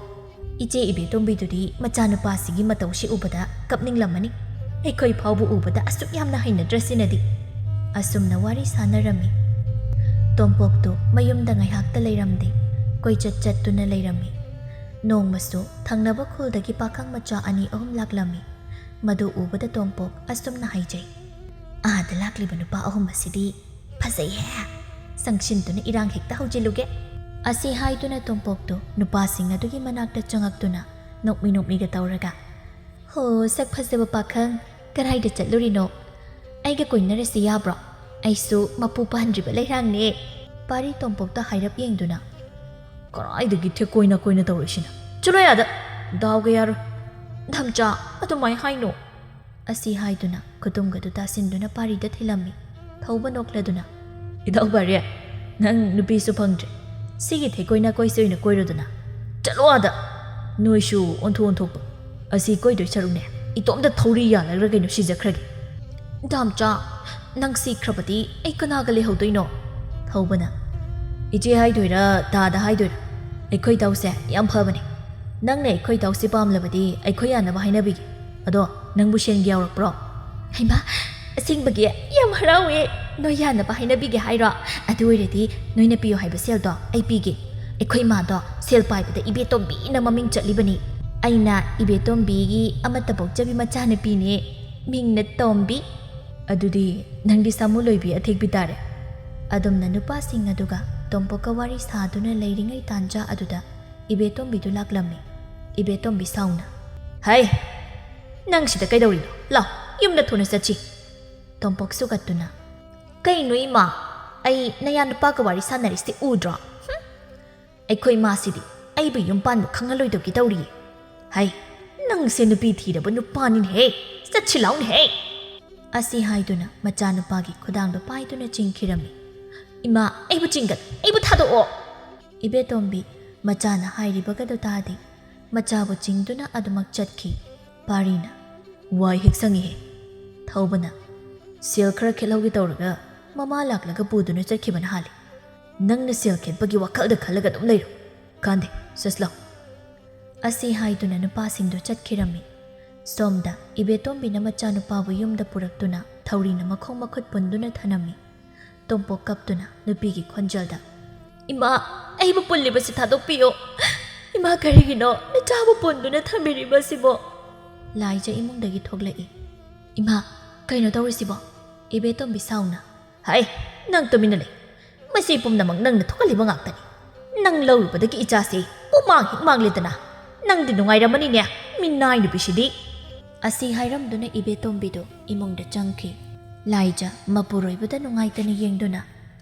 ꯏꯆꯦ ꯏꯕꯦꯇꯣꯝꯕꯤꯗꯨꯗꯤ ꯃꯆꯥꯅꯨꯄꯥꯁꯤꯒꯤ ꯃꯇꯧꯁꯤ ꯎꯕꯗ ꯀꯞꯅꯤꯡꯂꯝꯃꯅꯤ꯫ ꯑꯩꯈꯣꯏ ꯐꯥꯎꯕ ꯎꯕꯗ ꯑꯁꯨꯛ ꯌꯥꯝꯅ ꯍꯩꯅꯗ꯭ꯔꯁꯤꯅꯗꯤ"꯫ ꯑꯁꯨꯝꯅ ꯋꯥꯔꯤ ꯁꯥꯟꯅꯔꯝꯃꯤ꯫ ꯇꯣꯝꯄꯣꯛꯇꯨ ꯃꯌꯨꯝꯗ ꯉꯥꯏꯍꯥꯛꯇ ꯂꯩꯔꯝꯗꯦ꯫ ꯀꯣꯏꯆꯠ ꯆꯠꯇꯨꯅ ꯂꯩꯔꯝꯃꯤ꯫ ꯅꯣꯡꯃꯁꯨ ꯊꯪꯅꯕ ꯈꯨꯜꯗꯒꯤ ꯄꯥꯈꯪ ꯃꯆꯥ ꯑꯅꯤ ꯑꯍꯨꯝ ꯂꯥꯛꯂꯝꯃꯤ꯫ ꯃꯗꯨ ꯎꯕꯗ ꯇꯣꯝꯄꯣꯛ ꯑꯁꯨꯝꯅ ꯍꯥꯏꯖꯩ, "ꯑꯥꯗ ꯂꯥꯛꯂꯤꯕ ꯅꯨꯄꯥ ꯑꯍꯨꯝ ꯑꯁꯤꯗꯤ ꯐꯖꯩꯍꯦ꯫ ꯆꯪꯁꯤꯟꯗꯨꯅ ꯏꯔꯥꯡ ꯍꯦꯛꯇ ꯍꯧꯖꯤꯜꯂꯨꯒꯦ"꯫ ꯑꯁꯤ ꯍꯥꯏꯗꯨꯅ ꯇꯣꯝꯄꯣꯛꯇꯨ ꯅꯨꯄꯥꯁꯤꯡ ꯑꯗꯨꯒꯤ ꯃꯅꯥꯛꯇ ꯆꯪꯉꯛꯇꯨꯅ ꯅꯣꯛꯃꯤ ꯅꯣꯛꯃꯤꯒ ꯇꯧꯔꯒ, "ꯍꯣ, ꯁꯛ ꯐꯖꯕ ꯄꯥꯈꯪ, ꯀꯗꯥꯏꯗ ꯆꯠꯂꯨꯔꯤꯅꯣ? ꯑꯩꯒ ꯀꯣꯏꯅꯔꯁꯤ ꯌꯥꯕ꯭ꯔꯣ? ꯑꯩꯁꯨ ꯃꯄꯨ ꯄꯥꯟꯗ꯭ꯔꯤꯕ ꯂꯩꯔꯥꯡꯅꯦ"꯫ ꯄꯥꯔꯤ ꯇꯣꯝꯄꯣꯛꯇ ꯍꯥꯏꯔꯞ ꯌꯦꯡꯗꯨꯅ, "ꯀꯗꯥꯏꯗꯒꯤ ꯊꯦꯛ ꯀꯣꯏꯅ ꯀꯣꯏꯅ ꯇꯧꯔꯛꯏꯁꯤꯅ? ꯆꯠꯂꯣ ꯌꯥꯗ! ꯗꯥꯎꯒ ꯌꯥꯔꯣꯏ!" "ꯙꯝꯆꯥ, ꯑꯗꯨꯃꯥꯏ ꯍꯥꯏꯅꯣ!" ꯑꯁꯤ ꯍꯥꯏꯗꯨꯅ ꯈꯨꯇꯨꯝꯒꯗꯨ ꯇꯥꯁꯤꯟꯗꯨꯅ ꯄꯥꯔꯤꯗ ꯊꯤꯜꯂꯝꯃꯤ꯫ ꯊꯧꯕ ꯅꯣꯛꯂꯗꯨꯅ, "ꯏꯙꯧ ꯄꯥꯔꯤ, ꯅꯪ ꯅꯨꯄꯤꯁꯨ ꯐꯪꯗ꯭ꯔꯦ꯫ ꯁꯤꯒꯤ ꯊꯦꯛ ꯀꯣꯏꯅ ꯀꯣꯏꯁꯦ ꯑꯣꯏꯅ ꯀꯣꯏꯔꯣꯗꯅ꯫ ꯆꯠꯂꯣ ꯑꯥꯗ! ꯅꯣꯏꯁꯨ ꯑꯣꯟꯊꯣꯛ ꯑꯣꯟꯊꯣꯛꯄ꯫ ꯑꯁꯤ ꯀꯣꯏꯗꯣꯏ ꯁꯔꯨꯛꯅꯦ, ꯏꯇꯣꯝꯇ ꯊꯧꯔꯤ ꯌꯥꯜꯂꯒ ꯀꯩꯅꯣ ꯁꯤꯖꯈ꯭ꯔꯒꯦ"꯫ "ꯙꯝꯆꯥ, ꯅꯪ ꯁꯤꯈ꯭ꯔꯕꯗꯤ ꯑꯩ ꯀꯅꯥꯒ ꯂꯩꯍꯧꯗꯣꯏꯅꯣ?" ꯊꯧꯕꯅ, "ꯏꯆꯦ ꯍꯥꯏꯗꯣꯏꯔꯥ, ꯇꯥꯗ ꯍꯥꯏꯗꯣꯏꯔꯥ? ꯑꯩꯈꯣꯏ ꯏꯇꯥꯎꯁꯦ ꯌꯥꯝ ꯐꯕꯅꯦ꯫ ꯅꯪꯅ ꯑꯩꯈꯣꯏ ꯏꯇꯥꯎꯁꯤ ꯄꯥꯝꯂꯕꯗꯤ ꯑꯩꯈꯣꯏ ꯌꯥꯅꯕ ꯍꯥꯏꯅꯕꯤꯒꯦ꯫ ꯑꯗꯣ ꯅꯪꯕꯨ ꯁꯦꯟꯒꯤ ꯌꯥꯎꯔꯛꯄ꯭ꯔꯣ?" "ꯍꯩꯃꯥ, ꯑꯁꯦꯡꯕꯒꯤ? ꯌꯥꯝ ꯍꯔꯥꯎꯋꯦ꯫ ꯅꯣꯏ ꯌꯥꯅꯕ ꯍꯥꯏꯅꯕꯤꯒꯦ ꯍꯥꯏꯔꯣ? ꯑꯗꯨ ꯑꯣꯏꯔꯗꯤ ꯅꯣꯏꯅ ꯄꯤꯌꯨ ꯍꯥꯏꯕ ꯁꯦꯜꯗꯣ ꯑꯩ ꯄꯤꯒꯦ꯫ ꯑꯩꯈꯣꯏ ꯏꯃꯥꯗꯣ ꯁꯦꯜ ꯄꯥꯏꯕꯗ ꯏꯕꯦꯇꯣꯝꯕꯤꯅ ꯃꯃꯤꯡ ꯆꯠꯂꯤꯕꯅꯤ꯫ ꯑꯩꯅ ꯏꯕꯦꯇꯣꯝꯕꯤꯒꯤ ꯑꯃꯠꯇ ꯄꯣꯛꯆꯕꯤ ꯃꯆꯥꯅꯨꯄꯤꯅꯦ꯫ ꯃꯤꯡꯅ ꯇꯣꯝꯕꯤ"꯫ "ꯑꯗꯨꯗꯤ ꯅꯪꯗꯤ ꯁꯥꯃꯨ ꯂꯣꯏꯕꯤ ꯑꯊꯦꯛꯄꯤ ꯇꯥꯔꯦ"꯫ ꯑꯗꯨꯝꯅ ꯅꯨꯄꯥꯁꯤꯡ ꯑꯗꯨꯒ ꯇꯣꯝꯄꯣꯛꯀ ꯋꯥꯔꯤ ꯁꯥꯗꯨꯅ ꯂꯩꯔꯤꯉꯩ ꯇꯥꯟꯖꯥ ꯑꯗꯨꯗ ꯏꯕꯦꯇꯣꯝꯕꯤꯗꯨ ꯂꯥꯛꯂꯝꯃꯤ꯫ ꯏꯕꯦꯇꯣꯝꯕꯤ ꯁꯥꯎꯅ, "ꯍꯩ! ꯅꯪ ꯁꯤꯗ ꯀꯩꯗꯧꯔꯤꯅꯣ? ꯂꯥꯎ, ꯌꯨꯝꯗ ꯊꯨꯅ ꯆꯠꯁꯤ"꯫ ꯇꯣꯝꯄꯣꯛ ꯁꯨꯒꯠꯇꯨꯅ, "ꯀꯩꯅꯣ ꯏꯃꯥ? ꯑꯩ ꯅꯌꯥ ꯅꯨꯄꯥꯒ ꯋꯥꯔꯤ ꯁꯥꯟꯅꯔꯤꯁꯤ ꯎꯗ꯭ꯔꯣ? ꯍꯨꯝ? ꯑꯩꯈꯣꯏ ꯏꯃꯥꯁꯤꯗꯤ ꯑꯩꯕꯨ ꯌꯨꯝ ꯄꯥꯟꯕ ꯈꯪꯍꯜꯂꯣꯏꯗꯧꯒꯤ ꯇꯧꯔꯤꯌꯦ꯫ ꯍꯩ, ꯅꯪꯁꯦ ꯅꯨꯄꯤ ꯊꯤꯔꯕ ꯅꯨꯄꯥꯅꯤꯅꯦꯍꯦ꯫ ꯆꯠꯁꯤ ꯂꯥꯎꯅꯦꯍꯦ"꯫ ꯑꯁꯤ ꯍꯥꯏꯗꯨꯅ ꯃꯆꯥꯅꯨꯄꯥꯒꯤ ꯈꯨꯗꯥꯡꯗꯣ ꯄꯥꯏꯗꯨꯅ ꯆꯤꯡꯈꯤꯔꯝꯃꯤ꯫ "ꯏꯃꯥ, ꯑꯩꯕꯨ ꯆꯤꯡꯒꯅꯨ, ꯑꯩꯕꯨ ꯊꯥꯗꯣꯛꯑꯣ"꯫ ꯏꯕꯦꯇꯣꯝꯕꯤ ꯃꯆꯥꯅ ꯍꯥꯏꯔꯤꯕꯒꯗꯣ ꯇꯥꯗꯦ꯫ ꯃꯆꯥꯕꯨ ꯆꯤꯡꯗꯨꯅ ꯑꯗꯨꯃꯛ ꯆꯠꯈꯤ꯫ ꯄꯥꯔꯤꯅ, "ꯋꯥꯏ ꯍꯦꯛ ꯁꯪꯉꯤꯍꯦ"꯫ ꯊꯧꯕꯅ, "ꯁꯦꯜ ꯈꯔ ꯈꯦꯠꯍꯧꯒꯦ ꯇꯧꯔꯒ ꯃꯃꯥ ꯂꯥꯛꯂꯒ ꯄꯨꯗꯨꯅ ꯆꯠꯈꯤꯕꯅ ꯍꯥꯜꯂꯤ꯫ ꯅꯪꯅ ꯁꯦꯜ ꯈꯦꯠꯄꯒꯤ ꯋꯥꯈꯜꯗ ꯈꯜꯂꯒ ꯑꯗꯨꯝ ꯂꯩꯔꯣ꯫ ꯀꯥꯟꯗꯦ, ꯆꯠꯂꯣ꯫" ꯑꯁꯤ ꯍꯥꯏꯗꯨꯅ ꯅꯨꯄꯥꯁꯤꯡꯗꯨ ꯆꯠꯈꯤꯔꯝꯃꯤ꯫ ꯁꯣꯝꯗ ꯏꯕꯦꯇꯣꯝꯕꯤꯅ ꯃꯆꯥꯅꯨꯄꯥꯕꯨ ꯌꯨꯝꯗ ꯄꯨꯔꯛꯇꯨꯅ ꯊꯧꯔꯤꯅ ꯃꯈꯣꯡ ꯃꯈꯨꯠ ꯄꯨꯟꯗꯨꯅ ꯊꯅꯝꯃꯤ꯫ ꯇꯣꯝꯄꯣꯛ ꯀꯞꯇꯨꯅ ꯅꯨꯄꯤꯒꯤ ꯈꯣꯟꯖꯦꯜꯗ, "ꯏꯃꯥ, ꯑꯩꯕꯨ ꯄꯨꯜꯂꯤꯕꯁꯤ ꯊꯥꯗꯣꯛꯄꯤꯌꯨ꯫ ꯏꯃꯥ, ꯀꯔꯤꯒꯤꯅꯣ ꯅꯆꯥꯕꯨ ꯄꯨꯟꯗꯨꯅ ꯊꯝꯕꯤꯔꯤꯕꯁꯤꯕꯣ?" ꯂꯥꯏꯖ ꯏꯃꯨꯡꯗꯒꯤ ꯊꯣꯛꯂꯛꯏ꯫ "ꯏꯃꯥ, ꯀꯩꯅꯣ ꯇꯧꯔꯤꯁꯤꯕꯣ?" ꯏꯕꯦꯇꯣꯝꯕꯤ ꯁꯥꯎꯅ, "ꯍꯩ, ꯅꯪ ꯇꯨꯃꯤꯟꯅ ꯂꯩ꯫ ꯃꯁꯤ ꯄꯨꯝꯅꯃꯛ ꯅꯪꯅ ꯊꯣꯛꯍꯜꯂꯤꯕ ꯉꯥꯛꯇꯅꯤ꯫ ꯅꯪ ꯂꯧꯔꯨꯕꯗꯒꯤ ꯏꯆꯥꯁꯤ ꯄꯨꯃꯥꯡ ꯍꯦꯛ ꯃꯥꯡꯂꯦꯗꯅ꯫ ꯅꯪꯗꯤ ꯅꯨꯡꯉꯥꯏꯔꯝꯃꯅꯤꯅꯦ, ꯃꯤꯅꯥꯏ ꯅꯨꯄꯤꯁꯤꯗꯤ꯫" ꯑꯁꯤ ꯍꯥꯏꯔꯝꯗꯨꯅ ꯏꯕꯦꯇꯣꯝꯕꯤꯗꯨ ꯏꯃꯨꯡꯗ ꯆꯪꯈꯤ꯫ ꯂꯥꯏꯖ ꯃꯄꯨꯔꯣꯏꯕꯗ ꯅꯨꯡꯉꯥꯏꯇꯅ ꯌꯦꯡꯗꯨꯅ,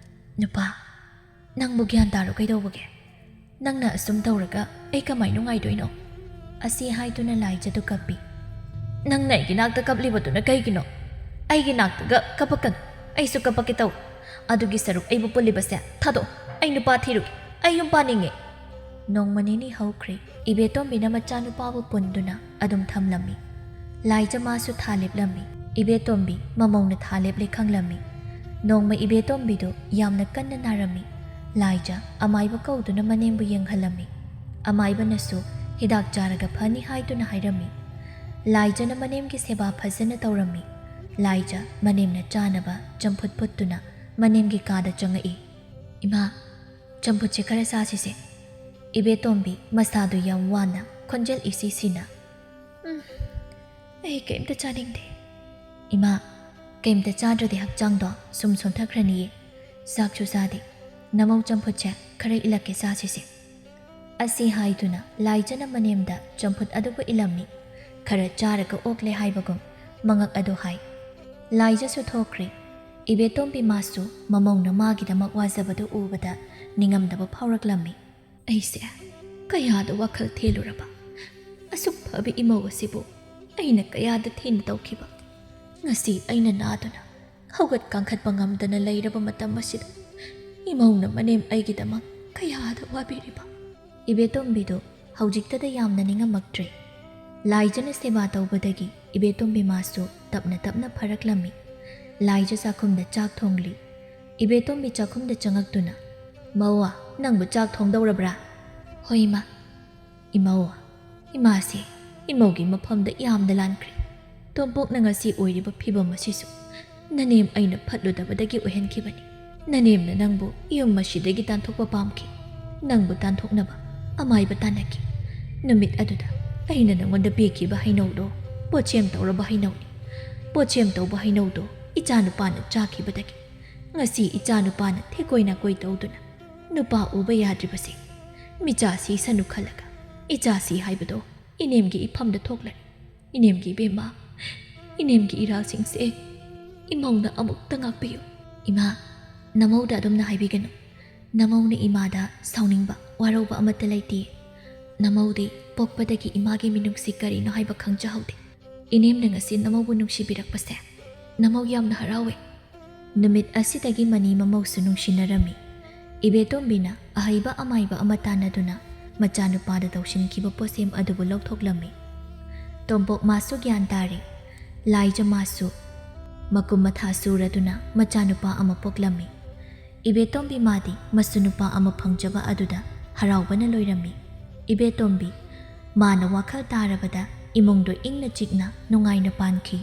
"ꯅꯨꯄꯥ, ꯅꯪꯕꯨ ꯒ꯭ꯌꯥꯟ ꯇꯥꯔꯣ ꯀꯩꯗꯧꯕꯒꯦ? ꯅꯪꯅ ꯑꯁꯨꯝ ꯇꯧꯔꯒ ꯑꯩ ꯀꯃꯥꯏ ꯅꯨꯡꯉꯥꯏꯗꯣꯏꯅꯣ?" ꯑꯁꯤ ꯍꯥꯏꯗꯨꯅ ꯂꯥꯏꯖꯗꯨ ꯀꯞꯄꯤ꯫ "ꯅꯪꯅ ꯑꯩꯒꯤ ꯅꯥꯛꯇ ꯀꯞꯂꯤꯕꯗꯨꯅ ꯀꯩꯒꯤꯅꯣ? ꯑꯩꯒꯤ ꯅꯥꯛꯇꯒ ꯀꯞꯄꯛꯀꯅꯨ꯫ ꯑꯩꯁꯨ ꯀꯞꯄꯛꯀꯦ ꯇꯧ꯫ ꯑꯗꯨꯒꯤ ꯁꯔꯨꯛ ꯑꯩꯕꯨ ꯄꯨꯜꯂꯤꯕꯁꯦ ꯊꯥꯗꯣꯛꯑꯣ꯫ ꯑꯩ ꯅꯨꯄꯥ ꯊꯤꯔꯨꯒꯦ꯫ ꯑꯩ ꯌꯨꯝ ꯄꯥꯅꯤꯡꯉꯦ꯫" ꯅꯣꯡꯃ ꯅꯤꯅꯤ ꯍꯧꯈ꯭ꯔꯦ꯫ ꯏꯕꯦꯇꯣꯝꯕꯤꯅ ꯃꯆꯥꯅꯨꯄꯥꯕꯨ ꯄꯨꯟꯗꯨꯅ ꯑꯗꯨꯝ ꯊꯝꯂꯝꯃꯤ꯫ ꯂꯥꯏꯖ ꯃꯥꯁꯨ ꯊꯥ ꯂꯦꯞꯂꯝꯃꯤ꯫ ꯏꯕꯦꯇꯣꯝꯕꯤ ꯃꯃꯧꯅ ꯊꯥ ꯂꯦꯞꯂꯦ ꯈꯪꯂꯝꯃꯤ꯫ ꯅꯣꯡꯃ ꯏꯕꯦꯇꯣꯝꯕꯤꯗꯨ ꯌꯥꯝꯅ ꯀꯟꯅ ꯅꯥꯔꯝꯃꯤ꯫ ꯂꯥꯏꯖ ꯑꯃꯥꯏꯕ ꯀꯧꯗꯨꯅ ꯃꯅꯦꯝꯕꯨ ꯌꯦꯡꯍꯜꯂꯝꯃꯤ꯫ ꯑꯃꯥꯏꯕꯅꯁꯨ ꯍꯤꯗꯥꯛ ꯆꯥꯔꯒ ꯐꯅꯤ ꯍꯥꯏꯗꯨꯅ ꯍꯥꯏꯔꯝꯃꯤ꯫ ꯂꯥꯏꯖꯅ ꯃꯅꯦꯝꯒꯤ ꯁꯦꯕꯥ ꯐꯖꯅ ꯇꯧꯔꯝꯃꯤ꯫ ꯂꯥꯏꯖ ꯃꯅꯦꯝꯅ ꯆꯥꯅꯕ ꯆꯝꯐꯨꯠ ꯐꯨꯠꯇꯨꯅ ꯃꯅꯦꯝꯒꯤ ꯀꯥꯗ ꯆꯪꯉꯛꯏ꯫ "ꯏꯃꯥ, ꯆꯝꯐꯨꯠꯁꯦ ꯈꯔ ꯆꯥꯁꯤꯁꯦ꯫" ꯏꯕꯦꯇꯣꯝꯕꯤ ꯃꯁꯥꯗꯨ ꯌꯥꯝ ꯋꯥꯅ ꯈꯣꯟꯖꯦꯜ ꯏꯁꯤ ꯁꯤꯅ, "ꯎꯝ, ꯑꯩ ꯀꯩꯝꯇ ꯆꯥꯅꯤꯡꯗꯦ꯫" "ꯏꯃꯥ, ꯀꯩꯝꯇ ꯆꯥꯗ꯭ꯔꯗꯤ ꯍꯛꯆꯥꯡꯗꯣ ꯁꯨꯝ ꯁꯣꯟꯊꯈ꯭ꯔꯅꯤꯌꯦ꯫ ꯆꯥꯛꯁꯨ ꯆꯥꯗꯦ꯫ ꯅꯃꯧ ꯆꯝꯐꯨꯠꯁꯦ ꯈꯔ ꯏꯜꯂꯛꯀꯦ, ꯆꯥꯁꯤꯁꯦ꯫" ꯑꯁꯤ ꯍꯥꯏꯗꯨꯅ ꯂꯥꯏꯖꯅ ꯃꯅꯦꯝꯗ ꯆꯝꯐꯨꯠ ꯑꯗꯨꯕꯨ ꯏꯜꯂꯝꯃꯤ꯫ ꯈꯔ ꯆꯥꯔꯒ ꯑꯣꯛꯂꯦ ꯍꯥꯏꯕꯒꯨꯝ ꯃꯉꯛ ꯑꯗꯨ ꯍꯥꯏ꯫ ꯂꯥꯏꯖꯁꯨ ꯊꯣꯛꯈ꯭ꯔꯦ꯫ ꯏꯕꯦꯇꯣꯝꯕꯤ ꯃꯥꯁꯨ ꯃꯃꯧꯅ ꯃꯥꯒꯤꯗꯃꯛ ꯋꯥꯖꯕꯗꯨ ꯎꯕꯗ ꯅꯤꯡꯉꯝꯗꯕ ꯐꯥꯎꯔꯛꯂꯝꯃꯤ꯫ "ꯑꯩꯁꯦ ꯀꯌꯥꯗ ꯋꯥꯈꯜ ꯊꯦꯜꯂꯨꯔꯕ꯫ ꯑꯁꯨꯛ ꯐꯕ ꯏꯃꯧ ꯑꯁꯤꯕꯨ ꯑꯩꯅ ꯀꯌꯥꯗ ꯊꯤꯅ ꯇꯧꯈꯤꯕ꯫ ꯉꯁꯤ ꯑꯩꯅ ꯅꯥꯗꯨꯅ ꯍꯧꯒꯠ ꯀꯥꯡꯈꯠꯄ ꯉꯝꯗꯅ ꯂꯩꯔꯕ ꯃꯇꯝ ꯑꯁꯤꯗ ꯏꯃꯧꯅ ꯃꯅꯦꯝ ꯑꯩꯒꯤꯗꯃꯛ ꯀꯌꯥꯗ ꯋꯥꯕꯤꯔꯤꯕ꯫" ꯏꯕꯦꯇꯣꯝꯕꯤꯗꯨ ꯍꯧꯖꯤꯛꯇꯗ ꯌꯥꯝꯅ ꯅꯤꯡꯉꯝꯃꯛꯇ꯭ꯔꯦ꯫ ꯂꯥꯏꯖꯅ ꯁꯦꯕꯥ ꯇꯧꯕꯗꯒꯤ ꯏꯕꯦꯇꯣꯝꯕꯤ ꯃꯥꯁꯨ ꯇꯞꯅ ꯇꯞꯅ ꯐꯔꯛꯂꯝꯃꯤ꯫ ꯂꯥꯏꯖ ꯆꯥꯛꯈꯨꯝꯗ ꯆꯥꯛ ꯊꯣꯡꯂꯤ꯫ ꯏꯕꯦꯇꯣꯝꯕꯤ ꯆꯥꯛꯈꯨꯝꯗ ꯆꯪꯉꯛꯇꯨꯅ, "ꯃꯧꯋꯥ, ꯅꯪꯕꯨ ꯆꯥꯛ ꯊꯣꯡꯗꯧꯔꯕ꯭ꯔꯥ?" "ꯍꯣꯏ, ꯏꯃꯥ꯫" "ꯏꯃꯧꯋꯥ, ꯏꯃꯥꯁꯦ ꯏꯃꯧꯒꯤ ꯃꯐꯝꯗ ꯌꯥꯝꯅ ꯂꯥꯟꯈ꯭ꯔꯦ꯫ ꯇꯣꯝꯄꯣꯛꯅ ꯉꯁꯤ ꯑꯣꯏꯔꯤꯕ ꯐꯤꯕꯝ ꯑꯁꯤꯁꯨ ꯅꯅꯦꯝ ꯑꯩꯅ ꯐꯠꯂꯨꯗꯕꯗꯒꯤ ꯑꯣꯏꯍꯟꯈꯤꯕꯅꯤ꯫ ꯅꯅꯦꯝꯅ ꯅꯪꯕꯨ ꯌꯨꯝ ꯑꯁꯤꯗꯒꯤ ꯇꯥꯟꯊꯣꯛꯄ ꯄꯥꯝꯈꯤ꯫ ꯅꯪꯕꯨ ꯇꯥꯟꯊꯣꯛꯅꯕ ꯑꯃꯥꯏꯕ ꯇꯥꯟꯅꯈꯤ꯫ ꯅꯨꯃꯤꯠ ꯑꯗꯨꯗ ꯑꯩꯅ ꯅꯉꯣꯟꯗ ꯄꯤꯈꯤꯕ ꯍꯩꯅꯧꯗꯣ ꯄꯣꯠꯁꯦꯝ ꯇꯧꯔꯕ ꯍꯩꯅꯧꯅꯤ꯫ ꯄꯣꯠꯁꯦꯝ ꯇꯧꯕ ꯍꯩꯅꯧꯗꯣ ꯏꯆꯥꯅꯨꯄꯥꯅ ꯆꯥꯈꯤꯕꯗꯒꯤ ꯉꯁꯤ ꯏꯆꯥꯅꯨꯄꯥꯅ ꯊꯦꯀꯣꯏ ꯅꯥꯀꯣꯏ ꯇꯧꯗꯨꯅ ꯅꯨꯄꯥ ꯎꯕ ꯌꯥꯗ꯭ꯔꯤꯕꯁꯦ ꯃꯤꯆꯥ ꯁꯤꯁꯅꯨ ꯈꯜꯂꯒ ꯏꯆꯥ ꯁꯤ ꯍꯥꯏꯕꯗꯣ ꯏꯅꯦꯝꯒꯤ ꯏꯐꯝꯗ ꯊꯣꯛꯂꯦ꯫ ꯏꯅꯦꯝꯒꯤ ꯏꯕꯦꯝꯃ, ꯏꯅꯦꯝꯒꯤ ꯏꯔꯥꯜꯁꯤꯡꯁꯦ ꯏꯃꯧꯅ ꯑꯃꯨꯛꯇ ꯉꯥꯛꯄꯤꯌꯨ꯫" "ꯏꯃꯥ, ꯅꯃꯧꯗ ꯑꯗꯨꯝꯅ ꯍꯥꯏꯕꯤꯒꯅꯨ꯫ ꯅꯃꯧꯅ ꯏꯃꯥꯗ ꯁꯥꯎꯅꯤꯡꯕ, ꯋꯥꯔꯧꯕ ꯑꯃꯠꯇ ꯂꯩꯇꯦ꯫ ꯅꯃꯧꯗꯤ ꯄꯣꯛꯄꯗꯒꯤ ꯏꯃꯥꯒꯤ ꯃꯤꯅꯨꯡꯁꯤ ꯀꯔꯤꯅꯣ ꯍꯥꯏꯕ ꯈꯪꯖꯍꯧꯗꯦ꯫ ꯏꯅꯦꯝꯅ ꯉꯁꯤ ꯅꯃꯧꯕꯨ ꯅꯨꯡꯁꯤꯕꯤꯔꯛꯄꯁꯦ ꯅꯃꯧ ꯌꯥꯝꯅ ꯍꯔꯥꯎꯋꯦ꯫" ꯅꯨꯃꯤꯠ ꯑꯁꯤꯗꯒꯤ ꯃꯅꯤ ꯃꯃꯧꯁꯨ ꯅꯨꯡꯁꯤꯅꯔꯝꯃꯤ꯫ ꯏꯕꯦꯇꯣꯝꯕꯤꯅ ꯑꯍꯩꯕ ꯑꯃꯥꯏꯕ ꯑꯃ ꯇꯥꯟꯅꯗꯨꯅ ꯃꯆꯥꯅꯨꯄꯥꯗ ꯇꯧꯁꯤꯟꯈꯤꯕ ꯄꯣꯠꯁꯦꯝ ꯑꯗꯨꯕꯨ ꯂꯧꯊꯣꯛꯂꯝꯃꯤ꯫ ꯇꯣꯝꯄꯣꯛ ꯃꯥꯁꯨ ꯒ꯭ꯌꯥꯟ ꯇꯥꯔꯦ꯫ ꯂꯥꯏꯖ ꯃꯥꯁꯨ ꯃꯀꯨꯝ ꯃꯊꯥ ꯁꯨꯔꯗꯨꯅ ꯃꯆꯥꯅꯨꯄꯥ ꯑꯃ ꯄꯣꯛꯂꯝꯃꯤ꯫ ꯏꯕꯦꯇꯣꯝꯕꯤ ꯃꯥꯗꯤ ꯃꯁꯨ ꯅꯨꯄꯥ ꯑꯃ ꯐꯪꯖꯕ ꯑꯗꯨꯗ ꯍꯔꯥꯎꯕꯅ ꯂꯣꯏꯔꯝꯃꯤ꯫ ꯏꯕꯦꯇꯣꯝꯕꯤ ꯃꯥꯅ ꯋꯥꯈꯜ ꯇꯥꯔꯕꯗ ꯏꯃꯨꯡꯗꯣ ꯏꯪꯅ ꯆꯤꯛꯅ ꯅꯨꯡꯉꯥꯏꯅ ꯄꯥꯟꯈꯤ꯫